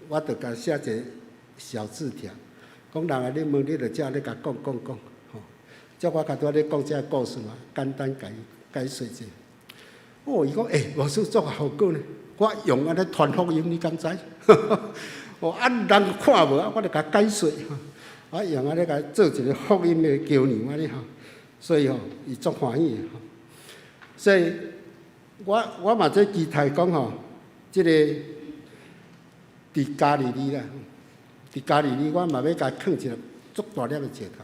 我就共寫一个小字條，講人來咧問你，就照咧共講講講，吼。照我較拄仔咧講這个故事嘛，簡單共伊解說者。哦，伊講欸，牧師足效果呢，我用按呢傳福音，你敢知？哦，啊人看無啊，我就共解說。我用按呢共做一个福音的橋梁按呢吼，所以吼，伊足歡喜的吼。所以我我嘛這期待講吼，這个佇加利利啦，佇加利利我嘛欲共囥一个足大粒的石頭，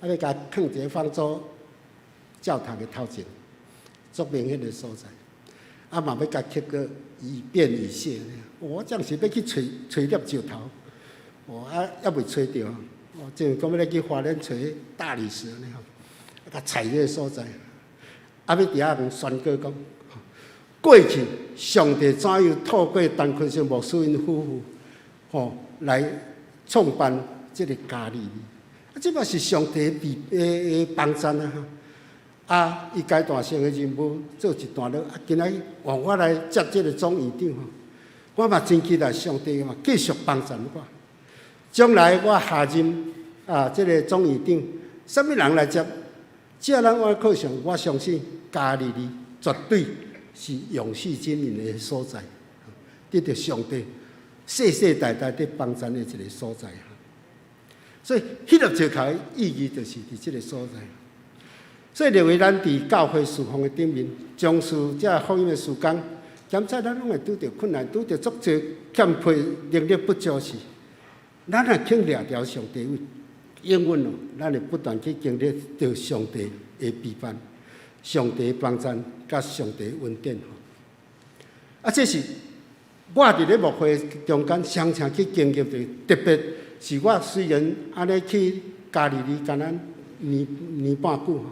啊欲共囥佇个方舟教堂的頭前，足明顯的所在。啊嘛欲共刻個以便以謝。我這樣是欲去揣揣粒石頭，哦啊猶未揣著。哦，正講欲來去花蓮揣大理石呢吼，啊，共採這个所在，啊，欲佇遐共宣告講，過去上帝怎樣透過陳坤生牧師𪜶夫婦，吼來創辦這个加利利。這嘛是上帝庇的幫贊啊！啊，伊階段性的任務做一段落，啊，今仔日換我來接這個總院長吼，我嘛真期待上帝嘛繼續幫贊我。將來我下任啊，這個總院長，啥物人來接？只要咱倚靠上，我相信加利利絕對是勇士軍營的所在，得著上帝世世代代佇幫贊的一個所在。所以，彼粒石頭的意義就是佇這個所在。所以，認為咱佇教會事奉的頂面，從事這福音的事工，檢查咱攏會拄著困難，拄著足濟欠缺能力不足時，咱若肯掠牢上帝位，永遠哦，咱會不斷去經歷著上帝的陪伴、上帝的幫贊、佮上帝的恩典。啊，這是我佇咧牧會中間常常去經驗著，特別是我雖然按呢去加利利，敢若年年半久吼，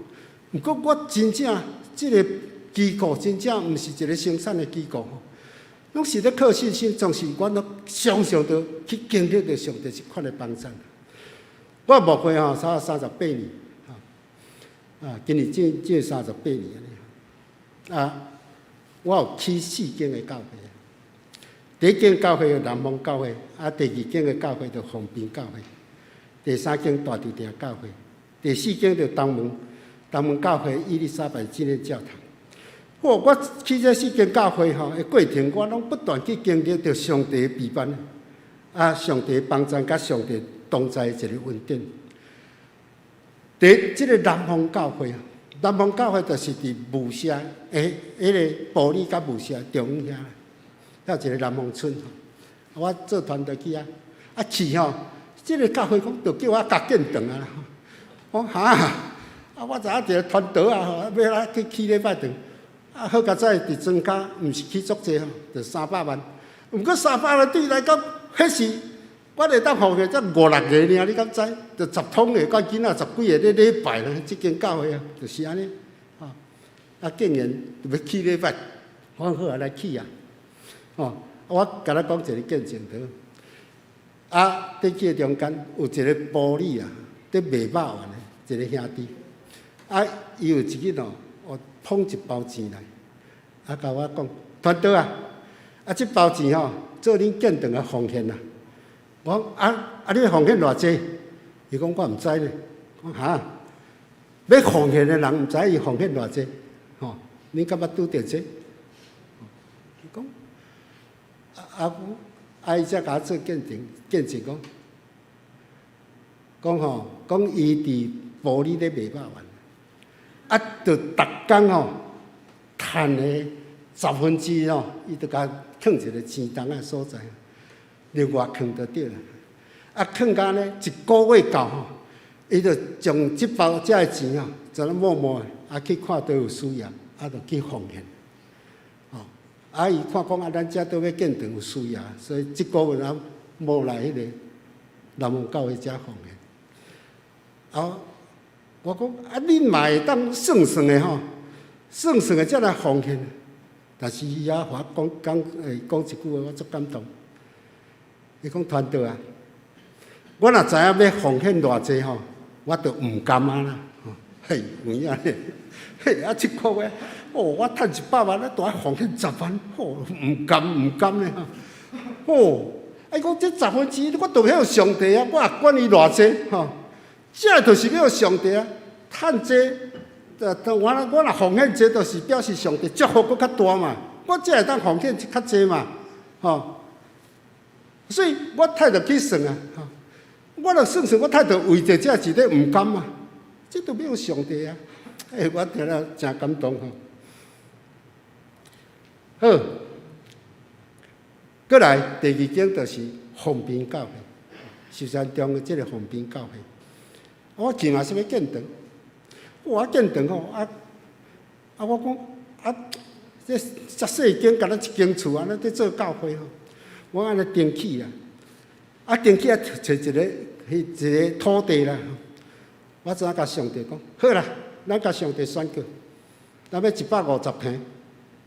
毋過我真正這個機構真正毋是一個生產的機構吼，攏是咧靠信心，總是我攏常常著去經歷著上帝這款的幫贊。我牧會吼，差38年，啊，今年正38年按呢。啊，我有去四間的教會，第一間教會南方教會，啊，第二間的教會就鳳邊教會，第三間大稻埕教會，第四間就東門東門教會伊麗莎白紀念教堂。我去這四間教會吼的過程，我攏不斷去經歷著上帝的陪伴，啊，上帝幫贊，佮上帝同在的一個恩典。佇這個南方教會，南方教會就是佇霧社的彼個埔里佮霧社中間遐，遐一個南方村。我做團隊去遐，啊去吼，這個教會講就叫我共建堂啊。我講哈，啊我知影一個傳道啊吼，欲來去起禮拜堂。啊，好佳哉佇莊跤，毋是起足濟吼，就三百萬。毋過三百萬對伊來講，彼是我會當奉獻才五六個爾，你敢知？就十通個，佮囡仔十幾個咧禮拜呢，這間教會啊，就是按呢。吼，啊，竟然欲起禮拜，我講好啊，來起啊。吼，我共咱講一個見證著。啊，佇起的中間有一個埔里啊，佇賣肉丸的一個兄弟。啊，伊有一日哦，哦，捧一包錢來，啊，共我講，傳道啊，啊，這包錢吼，做恁建堂的奉獻啊。我講啊啊，你奉獻偌濟？伊講我毋知咧。講哈，欲奉獻的人毋知伊奉獻偌濟，吼，恁敢捌拄著這？伊講啊啊，啊伊才共我做見證，見證講，講吼，講伊佇埔里咧賣肉丸，啊，就逐工吼，趁的十分之一吼，伊就共囥一个錢筒仔所在，另外囥就對啦。啊，囥甲按呢一個月到吼，伊就將這包這个錢吼，就咧默默的啊去看佗有需要，啊就去奉獻。吼，啊伊看講啊，咱遮都欲建堂有需要，所以這個月啊，無來彼個南方教會遮奉獻。啊，我講啊，恁嘛會當算算的吼，算算的才來奉獻。但是伊也予我講講講一句話，我足感動。伊講傳道啊，我若知影欲奉獻偌濟吼，我就毋甘啊啦。嘿，有影咧，嘿啊，這個月哦，我趁100萬，咱都愛奉獻十萬，吼，毋甘毋甘咧吼。哦，啊伊講這十分之一，我都欲予上帝啊，我也管伊偌濟吼。這就是欲予上帝啊，趁這，我我若奉獻這，就是表示上帝祝福閣較大嘛。我才會當奉獻較濟嘛，吼。所以我態度去算啊，吼。我若算算，我態度為著這一個毋甘啊，這都欲予上帝啊。欸，我聽了誠感動吼。好，過來第二間就是鳳邊教會，壽山中的這個鳳邊教會。我去嘛是欲建堂，我建堂吼啊啊！我講啊，這遮細間，敢若一間厝按呢佇做教會吼，我按呢登記啊，啊登記啊，揣一个彼一個土地啦。我怎共上帝講？好啦，咱共上帝宣告，咱欲150坪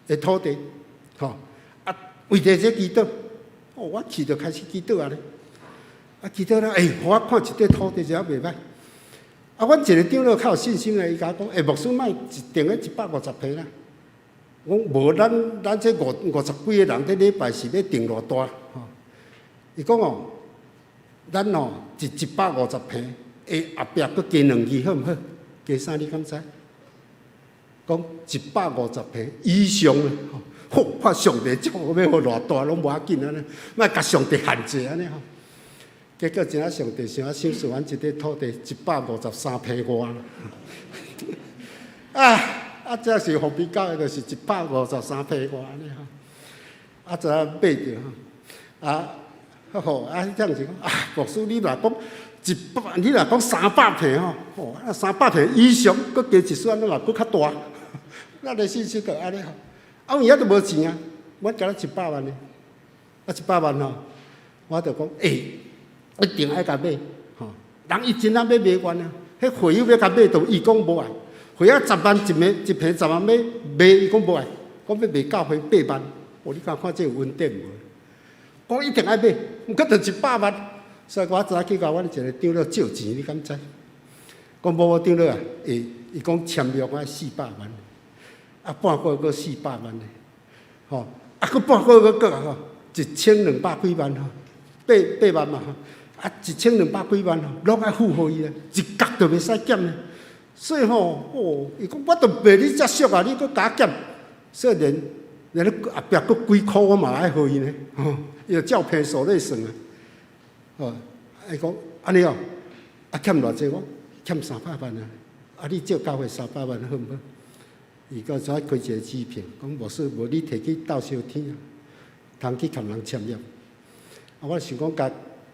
的土地，吼啊，為著這祈禱，哦，我去就開始祈禱啊咧，啊祈禱了，欸，予我看一塊土地，這猶袂䆀。啊，阮一个長老較有信心的，伊共我講，欸，牧師莫一定咧一百五十坪啦。我講無，咱這五十幾个人，這禮拜是欲訂偌大？吼，伊講哦，咱哦一百五十坪，欸，後壁閣加兩字好毋好？加啥你敢知？講一百五十坪以上啊！吼，看上帝祝福欲予偌大攏無要緊按呢，莫共上帝限制按呢吼。結果真正上帝想啊賞賜阮這塊土地一百五十三坪外。啊啊！這是予比較的，就是一百五十三坪外按呢吼。啊，怎買著吼？啊，好啊，這樣子講啊，牧師你若講一百，你若講三百坪吼，吼啊三百坪以上，閣加一算，嘛閣較大。咱的信心就按呢吼。啊，有影都無錢啊，阮敢若一百萬呢，啊一百萬吼，我就講，欸，一定愛共買，吼。人伊真正欲賣阮啊，彼會友欲共買，都伊講無愛。會友十萬一坪，一坪十萬欲賣，伊講無愛，講欲賣教會八萬。哦，你敢看這有恩典無？講一定愛買，毋過就一百萬。所以我早去共阮一个長老借錢，你敢知？講無無長老啊，欸，伊講簽約愛四百萬。啊，半個月閣四百萬呢，吼，啊，閣半個月閣閣吼，一千兩百幾萬吼，八萬嘛吼，啊，一千兩百幾萬吼，攏愛付予伊啊，一角都袂使減呢。所以吼，哦，伊講我都賣你遮俗啊，你閣共我減，所以連後壁閣幾箍我嘛愛予伊呢，吼，伊就照坪數咧算啊，哦，伊講按呢哦，啊欠偌濟我欠三百萬啊，啊你借教會三百萬好毋好？伊閣再開一個支票，講牧師無你提去鬥相天啊，通去共人簽約。啊，我想講共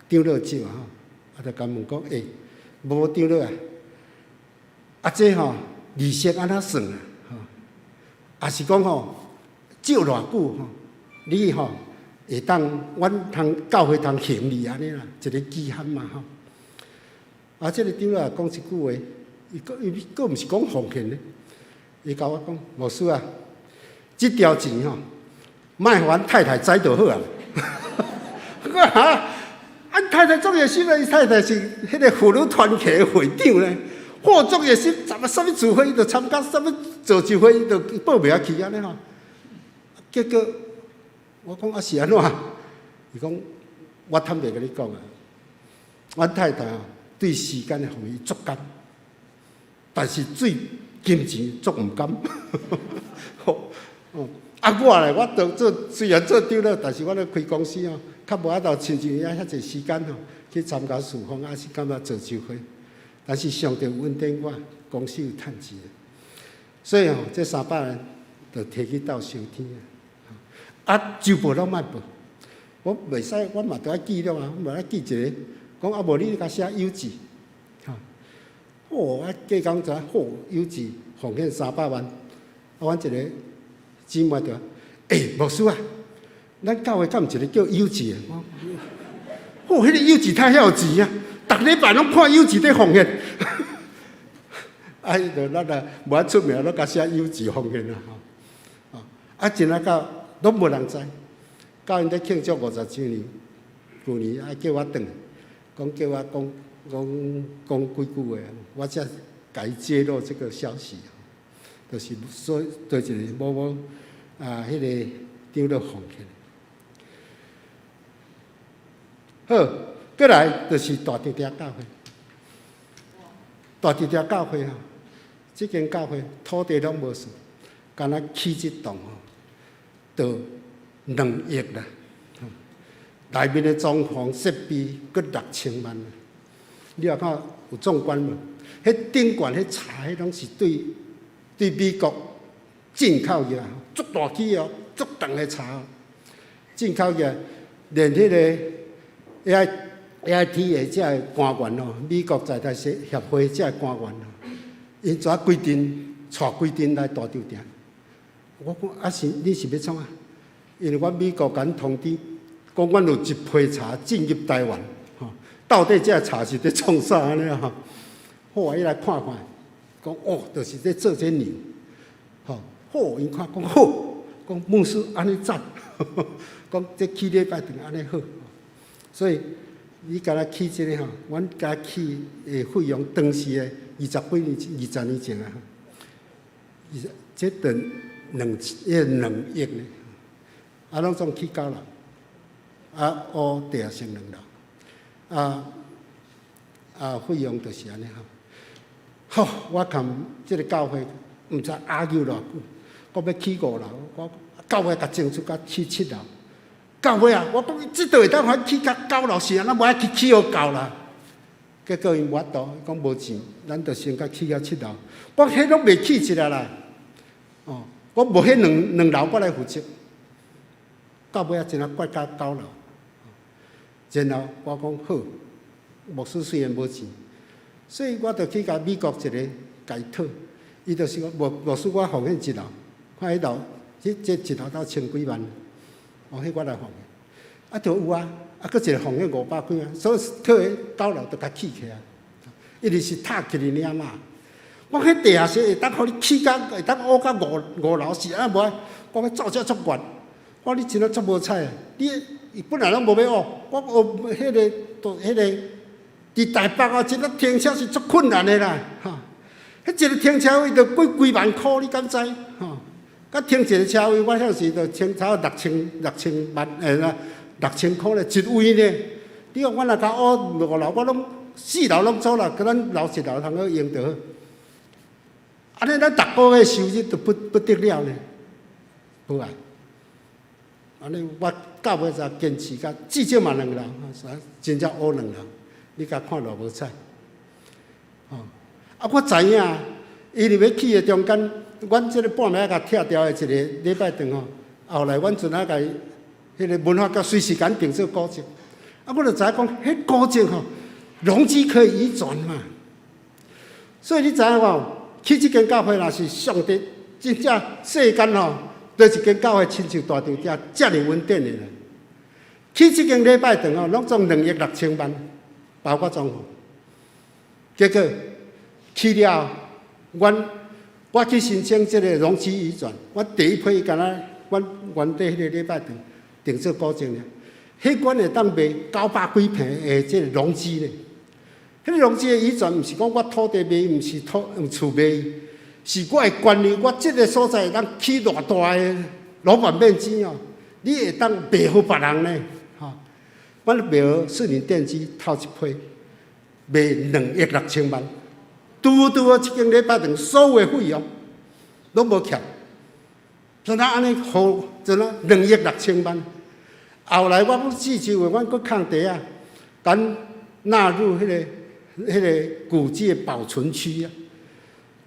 長老借啊，吼，啊，就共問講，欸，無長老啊，啊這吼利息按怎算啊？吼，抑是講吼借偌久吼，你吼會當阮通教會通還你按呢啦，一个期限嘛吼。啊，這个長老也講一句話，伊閣伊閣毋是講奉獻呢。伊共我講，牧師啊，這條錢吼，莫予阮太太知就好啊。我哈，啊太太足熱心啊，伊太太是彼个婦女團契的會長咧。嚯，足熱心，什麼啥物聚會伊就參加，啥物造就會伊就報名去按呢吼。結果我講啊是按怎？伊講我坦白共你講啊，阮太太啊對時間的方面足甘，但是對金錢足毋甘。哦，啊我咧，我都做雖然做長老，但是我咧開公司哦，較無法度親像伊遐濟時間吼去參加事奉，抑是感覺造就會。但是上帝有恩典我，公司有趁錢，所以吼，這三百萬就提去鬥相天啊！啊，週報攏莫報，我袂使，我嘛著愛記錄啊，我嘛愛記一个，講啊無你共寫有字，吼，哦，啊過工知好有字奉獻三百萬，啊，阮一个姊妹就，欸，牧師啊，咱教會敢有一个叫有字的？哦，彼个有字太曉有錢啊！逐禮拜攏看有字佇奉獻，啊，伊就咱啊無愛出名，攏共寫有字奉獻啊！吼，啊，真啊到攏無人知，到𪜶咧慶祝五十週年，舊年啊叫我轉來，講叫我講講講幾句話，我才共伊揭露這個消息，就是說對一个某某啊，彼个長老奉獻。好，過來就是大直町教會，大直町教會吼，這間教會土地攏無算，干焦起這棟吼，就2億啦。內面的裝潢設備閣六千萬。你若看有壯觀無？彼頂懸彼茶，彼攏是對美國進口的，足大支哦，足長的茶，進口的，連彼个 AIT 的這个官員哦，美國在台協會這个官員哦，𪜶怎規陣帶規陣來大稻埕？我講啊是，你是欲創啥？因為阮美國共阮通知，講阮有一批茶進入台灣，吼，到底這个茶是佇創啥按呢吼？好啊，伊來看看，講哦，就是咧做這釀，吼，好，𪜶看講好，講牧師按呢讚，講這起禮拜堂按呢好，所以你敢若起這个吼，阮共起的費用當時的20幾年、20年前啊，二十這等兩迄2億呢，啊，攏總起九樓，啊，烏地下層兩樓，啊啊，費用就是按呢吼。好，我看這个教會毋知拗偌久，講欲起五樓，我到尾共爭取甲起七樓。到尾啊，我講這度會當還起甲九樓是按怎無愛去起予夠啦。結果𪜶無法度，講無錢，咱就先共起甲七樓。我彼攏未起一個啦，哦，我無彼兩兩樓我來負責。到尾仔真啊決甲九樓，然後我講好，牧師雖然無錢，所以我就去共美國一個共伊討，伊就是講牧牧師我奉獻一樓，看彼樓，這這一樓到千幾萬，哦，彼我來奉獻，啊，就有啊，啊，閣一個奉獻五百幾萬，所以討彼九樓就共起起來，因為是塔起來爾嘛。我彼地下室會當予你起甲會當挖甲五五樓是按怎無？我欲做這足懸，我講你真正足無彩，你伊本來攏無欲挖，我挖彼个都彼个佇台北啊，這個停車是足困難的啦，吼！彼一个停車位就幾幾萬箍，你敢知？吼！佮停一个車位，我遐時就清差不多6000萬，欸，6000箍咧，一位呢。你講我若共挖五樓，我攏四樓攏租啦，閣咱留一樓通好用就好。按呢，咱逐個月收入就不不得了呢，無啊？按呢，我到尾才堅持甲至少嘛兩樓，真正挖兩樓，你共看偌無彩。吼！啊，我知影，伊佇欲起的中間，阮這个半暝共拆掉的一个禮拜堂吼，後來阮陣仔共彼个文化局隨時共定做古蹟。啊，我就知影講，彼古蹟吼，容積可以移轉嘛。所以你知影無？起這間教會若是上帝真正世間吼，佗一間教會親像大丈遮遮爾穩定的啦。起這間禮拜堂吼，攏總2億6千萬，包括裝潢。結果起了，阮我去申請這个容積移轉，我第一批敢若阮原底彼个禮拜堂定做古蹟爾，彼阮會當賣900幾坪的這个容積咧。彼个容積的移轉，毋是講我土地賣，毋是土厝賣，是我的權利。我這个所在會當起偌大的樓板面積哦，你會當賣予別人呢？吼，阮賣予士林電機頭一批賣2億6千萬，拄拄好這間禮拜堂所有的費用攏無欠，怎啊按呢好？怎啊2億6千萬？後來我講四周的，阮閣空地啊，共納入彼个古蹟的保存區啊。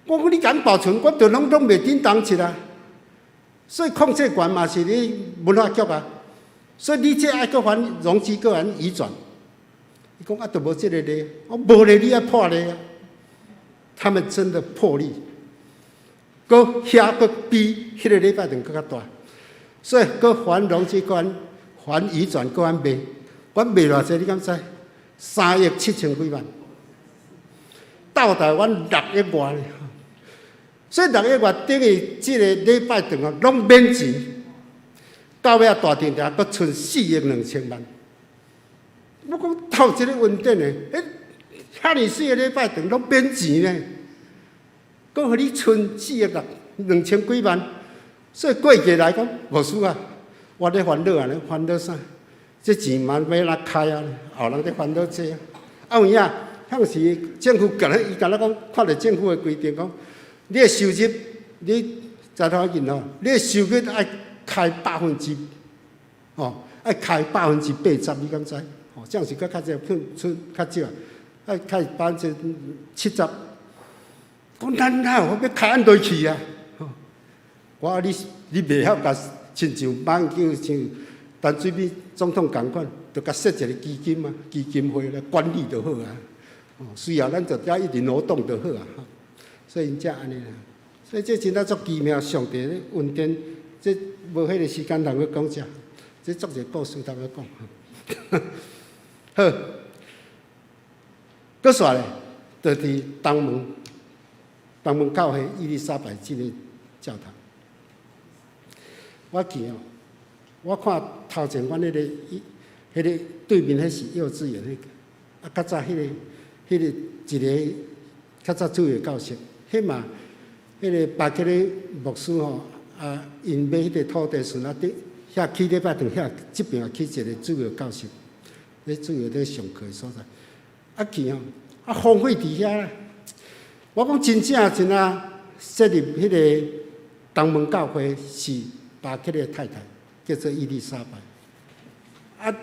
我講你敢保存，我就攏攏袂叮當起啦。所以控制權嘛是你文化局啊。所以你這愛閣還容積，閣還移轉。伊講啊，都無這个例，我無例你愛破例啊。他們真的破例，閣遐閣比彼个禮拜堂閣較大，所以閣還容積，閣還還移轉，閣還賣，阮賣偌濟你敢知？3億7千幾萬，到台灣6億外咧。所以六億外等於這个禮拜堂啊，攏免錢。到尾仔大定定閣賰4億2千萬。我講頭一个穩定的，欸，遐爾媠的禮拜堂攏免錢呢，閣予你賰4億6兩千幾萬，所以過節來講，牧師啊，我咧煩惱啊，咧煩惱啥？這錢嘛欲按怎開啊？後人咧煩惱這啊。啊有影，當時政府共伊敢若講，看著政府的規定講，你的收入，你財團銀行，你的收入愛開百分之，哦，愛開80%，你敢知？哦，這樣是閣較濟，出較少，愛開70%。講咱哪有欲開按落去啊？我講你你袂曉共親像馬英九像陳水扁總統仝款，就共設一个基金啊，基金會來管理就好啊。哦，需要咱就遮一直挪動就好啊。所以𪜶才按呢啦。所以這真正足奇妙，上帝咧恩典，這無彼个時間通去講這，這足濟故事通去講。好，閣煞咧，就佇東門，東門教會伊麗莎白這个教堂。我記哦，我看頭前阮彼个伊，彼个對面彼是幼稚園彼个，啊，較早彼个彼个一个較早主日教室，彼嘛，彼个巴克利牧師吼，啊，𪜶買彼个土地時啊，佇遐起禮拜堂遐這邊也起一个主日教室，咧主日咧上課的所在。啊去吼，啊荒廢佇遐啦。我講真正真啊，設立彼个東門教會是巴克利太太，叫做伊麗莎白。啊，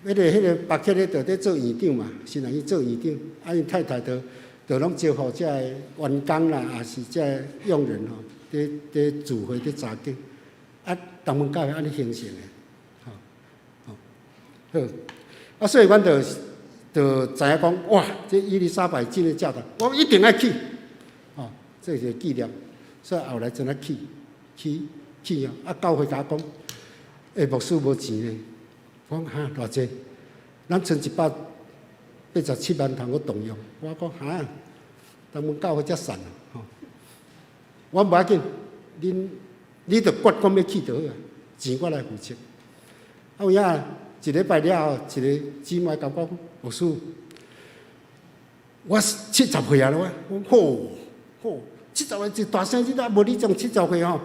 彼个巴克利就佇做院長嘛，是人去做院長，啊，𪜶太太就攏招呼遮个員工啦，也是遮个傭人吼，佇聚會佇查經。啊，東門教會按呢形成的，吼，吼，好。啊，所以阮就知影講，哇，這伊麗莎白這个教堂，我一定愛去，吼，這是紀念。所以後來真啊去，去去啊！啊，教會共我講，欸，牧師無錢咧。我講哈，偌濟？咱賰187萬通閣動用。我講哈，東門教會遮散啊，吼。我無要緊，恁你著決講欲去就好啊，錢我來負責。啊有影，一禮拜了後，一个姊妹共我講，牧師，我70歲啊了，我講好，好，七十歲一大聲，你啊無你種七十歲吼，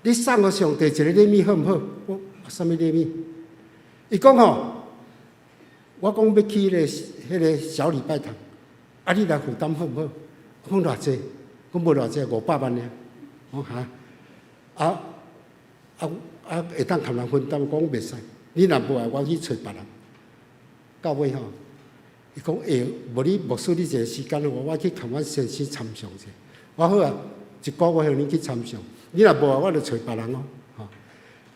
你送予上帝一個禮物好毋好？我啥物禮物？伊講吼，我講欲起彼个小禮拜堂，啊，你來負擔好毋好？我講偌濟？講無偌濟，500萬爾。我講哈，啊啊啊，會當共人分擔，講袂使。你若無愛，我去揣別人。到尾吼，伊講會，無你牧師你一个時間，我去共阮先生參詳者。我好啊，一個月予恁去參詳。你若無愛，我就揣別人哦。吼，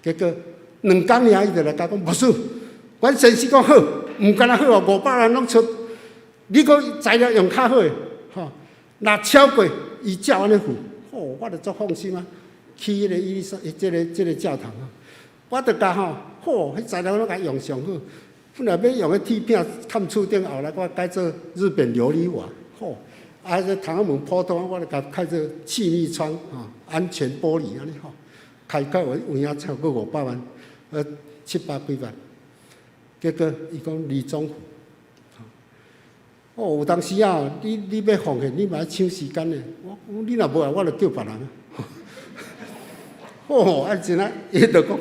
結果2工爾，伊就來共我講，牧師，阮先生講好，毋干焦好哦，500萬攏出，你閣材料用較好的，吼，若超過，伊照按呢付。吼，我就足放心啊。去彼个伊麗莎，這个教堂啊，我就共吼，吼，彼材料攏共用上好。本來欲用彼鐵片崁厝頂，後來我改做日本琉璃瓦，吼，啊，這窗仔門普通，我就共開做氣密窗，吼，安全玻璃按呢吼，開到有影超過500萬，700幾萬。結果伊講李總付，哦，有當時啊，你欲奉獻，你嘛愛搶時間的。我講你若無愛，我就叫別人。哦，啊真啊，伊就講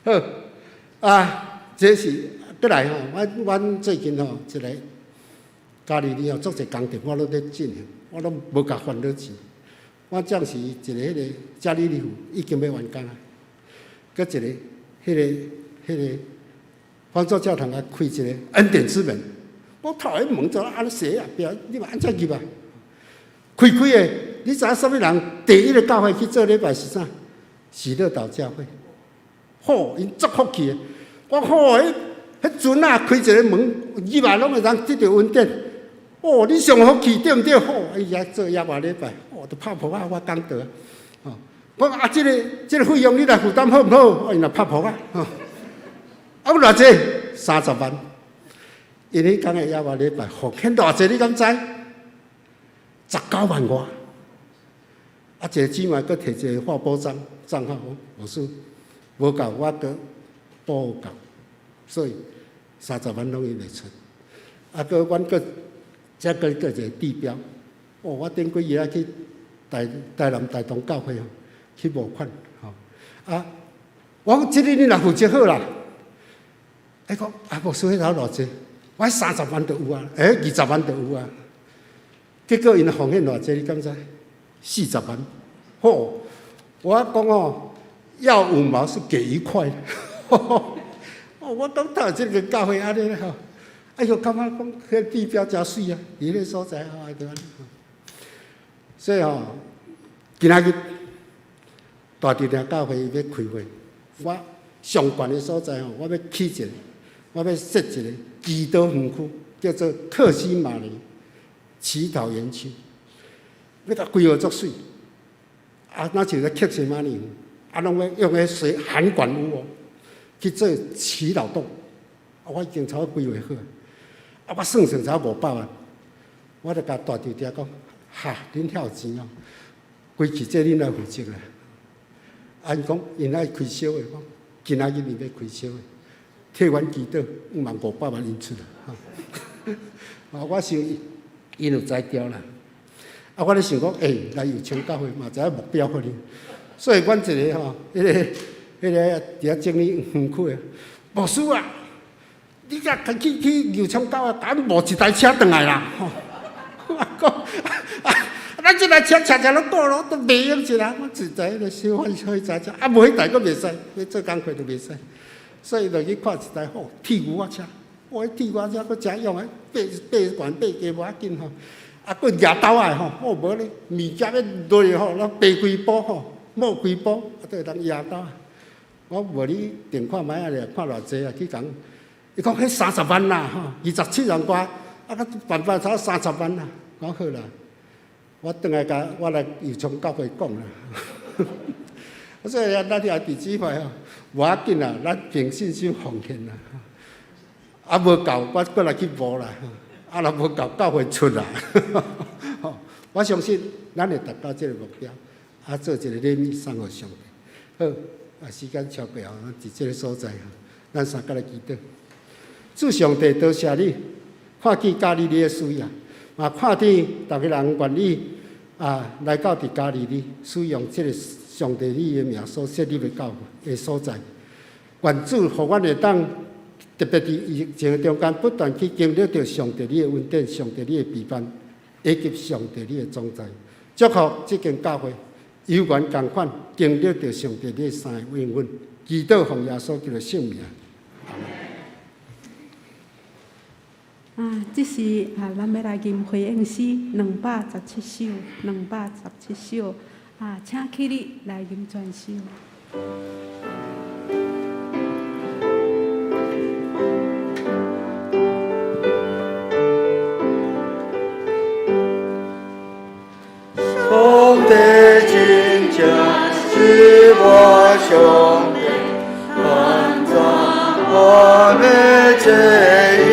好，好啊，這是閣來吼，阮最近吼一个加利利吼，足濟工程我攏咧進行，我攏無共煩惱錢。我暫時一个彼个加利利湖已經欲完工啊，閣一个彼个方舟教堂啊開一个恩典之門，我頭彼門就按呢寫啊，壁你嘛按怎入啊？開開的，你知影啥物人第一个教會去做禮拜是啥？喜樂島教會。好，𪜶足福氣的。我好，彼彼陣啊，開一个門入來攏會當得著恩典。哦，你上福氣對毋對？好，伊遐做耶和華禮拜，哦，都拍噗仔，我講道。哦，我講啊，這个費用你來負擔好毋好？𪜶也拍噗仔。吼，啊，有偌濟？30萬。𪜶彼工的耶和華禮拜奉獻偌濟？你敢知？19萬外。啊，一個姊妹閣提一個劃撥帳帳號，牧師無夠，我閣補夠，所以三十萬攏伊會出。啊，閣阮閣遮閣閣一個地標。哦，我頂幾日仔去台南大同教會吼，去募款吼。啊，我講這个你若負責好啦。伊講啊，牧師彼頭偌濟？我三十萬就有啊，欸，20萬就有啊。結果𪜶奉獻偌濟？你敢知？40萬。吼，我講哦，要5毛是給1塊。哦，我講頭這个教會按呢吼，哎喲，感覺講彼個地標誠媠啊，佇彼个所在吼，就按呢。所以吼，今仔日大直嶺教會欲開會，我上懸的所在吼，我欲起一个，我欲設一個祈禱園區，叫做客西馬尼祈禱園區，欲共規劃足媠。啊，若像咧客西馬尼園，啊，攏欲用彼水涵管屋哦，去做祈禱洞。啊，我已經差不多規劃好。啊，我算算才500萬，我就共大弟弟講，哈，恁遐有錢哦，規氣這恁來負責啦。啊，𪜶講𪜶愛開小的，講今仔日𪜶欲開小的，替阮祈禱，毋茫500萬𪜶出啦。啊，我想 𪜶有才調啦。啊，我咧想講，欸，來右昌教會嘛，知影目標可能。所以阮一個吼，彼個佇遐整理園區的牧師啊，你遮去右昌教會，敢無一台車轉來啦？吼，我講，啊，咱這台車常常攏過路都袂用一啦，我一台彼個小貨小車，啊，無彼台閣袂使，欲做工課都袂使，所以就去看一台好鐵牛仔車，哇，鐵牛仔車閣誠用的，爬爬懸爬低無要緊吼。啊，閣舉斗仔的吼，哦無咧，物件欲落去吼，攏爬規步吼，摸規步，啊，都會當舉斗。我無你定看覓仔咧，看偌濟啊，去共伊講彼30萬啦，吼，27萬外，啊，閣辦法才三十萬啦。講好啦，我轉來共我來右昌教會講啦。所以啊，咱遐弟姊妹吼，無要緊啦，咱憑信心奉獻啦。啊，無夠，我閣來去募啦。啊，若無夠，教會出啦。我相信咱會達到這個目標，啊，做一個禮物送予上帝。好，啊，時間超過啊，咱佇這個所在，咱三個來祈禱。主上帝，多謝你，看見加利利的需要，嘛看見逐个人願意啊來到佇加利利使用這個上帝你的名所設立的教會的所在。願主予阮會當特別佇疫情中間不斷去經歷著上帝你的恩典、上帝你的陪伴，以及上帝你的同在。祝福這間教會有緣仝款經歷著上帝你的三个應允，祈禱奉耶穌基督聖名。啊，這是啊，咱欲來吟回應詩217首，217首啊，請起立來吟全首。上帝真正是我上帝，安怎我欲做伊？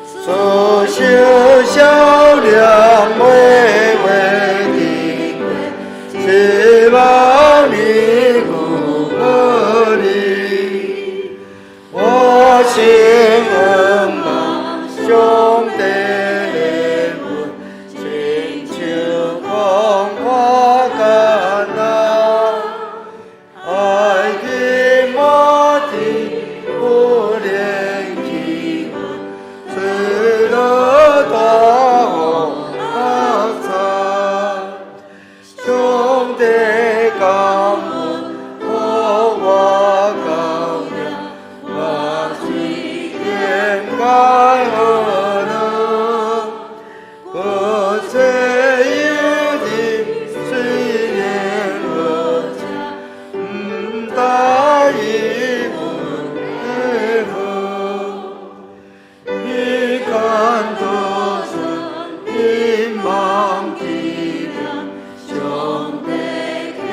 所小小两位为的过，希望你顾我哩。我心向望上帝的恩，亲像风花甘露，爱的摩天不连气温，吹落大雨阿惨。上帝感恩，予我够了，我是应该何乐？国际友人虽然无情，毋答应阮的好。彼间多数希望纪念，上帝也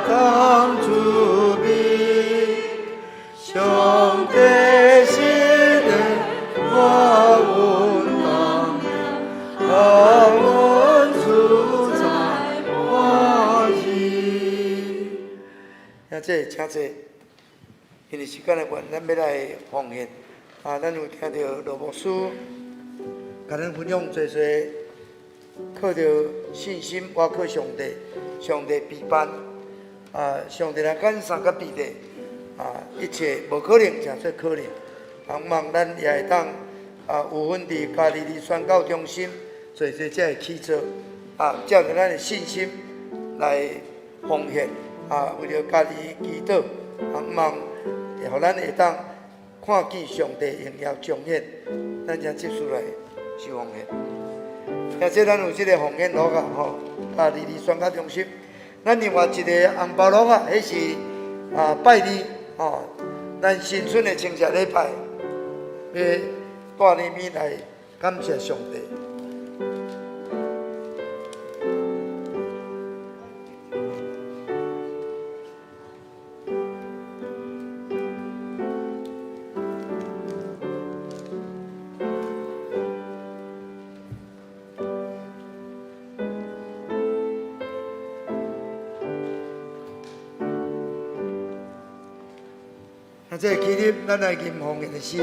当慈悲，上帝是的我稳当，让阮出在欢喜。兄弟，請坐。因為時間的關係，咱欲來奉獻。啊，咱有聽著羅牧師共咱分享濟濟，靠著信心，倚靠上帝，上帝陪伴。啊，上帝若揀三甲彼得，啊，一切無可能，成做可能。啊，望咱也會當啊，有份佇加利利宣教中心做這這个起做，啊，照著咱的信心來奉獻，啊，為著家己祈禱，啊，望會予咱會當看見上帝榮耀彰顯，咱才繼續來受奉獻。而且咱有這个奉獻簿仔吼，加利利宣教中心。咱另外一个紅包簿仔，彼是啊拜二吼，咱新春的清食禮拜，欲帶禮物來感謝上帝。啊，這个起立，咱來吟奉獻的詩。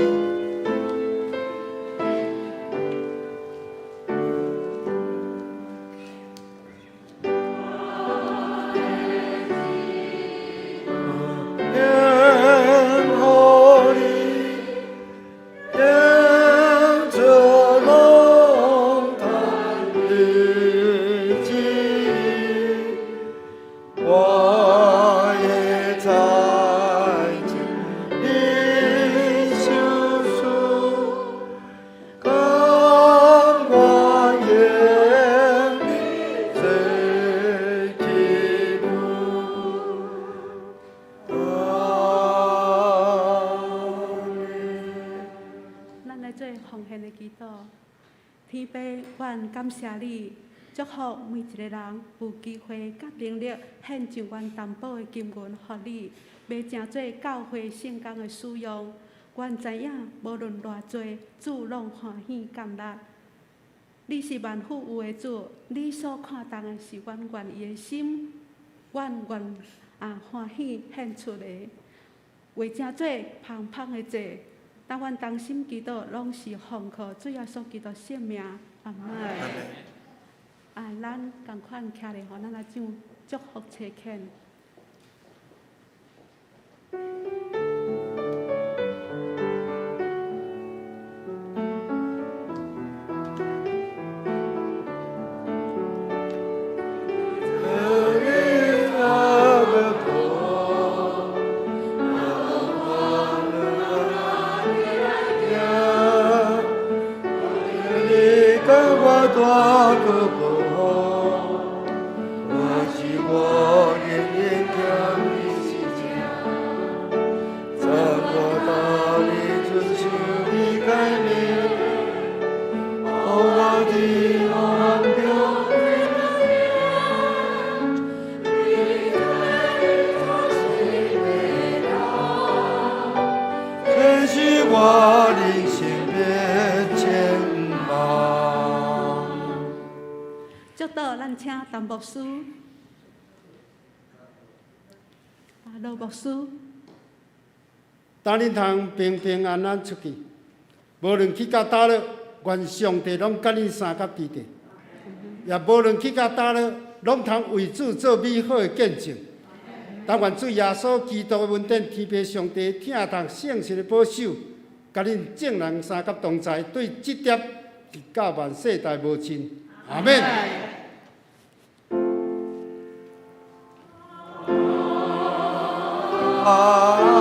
禱。天父，阮感謝你，祝福每一个人有機會佮能力獻上阮擔保的金銀，予你，欲成做教會聖工的使用。阮知影，無論偌濟，主攏歡喜接納。你是萬富有的主，你所看重的是阮願意的心，阮願啊歡喜獻出的，袂成做芳芳的祭。當阮同心祈禱，攏是奉靠主耶穌基督聖名，阿門。啊，咱仝款徛咧，予咱來唱祝福齊獻。祝禱，咱請陳牧師，啊，羅牧師。當恁通平平安安出去，無論去到佗落，願上帝攏佮恁相佮佇佇。也無論去到佗落，攏通為主做美好的見證。但願主耶穌基督的恩典、天父上帝疼痛、聖神的保守，佮恁眾人相佮同在，對這粒直到萬世代無盡。阿們。啊。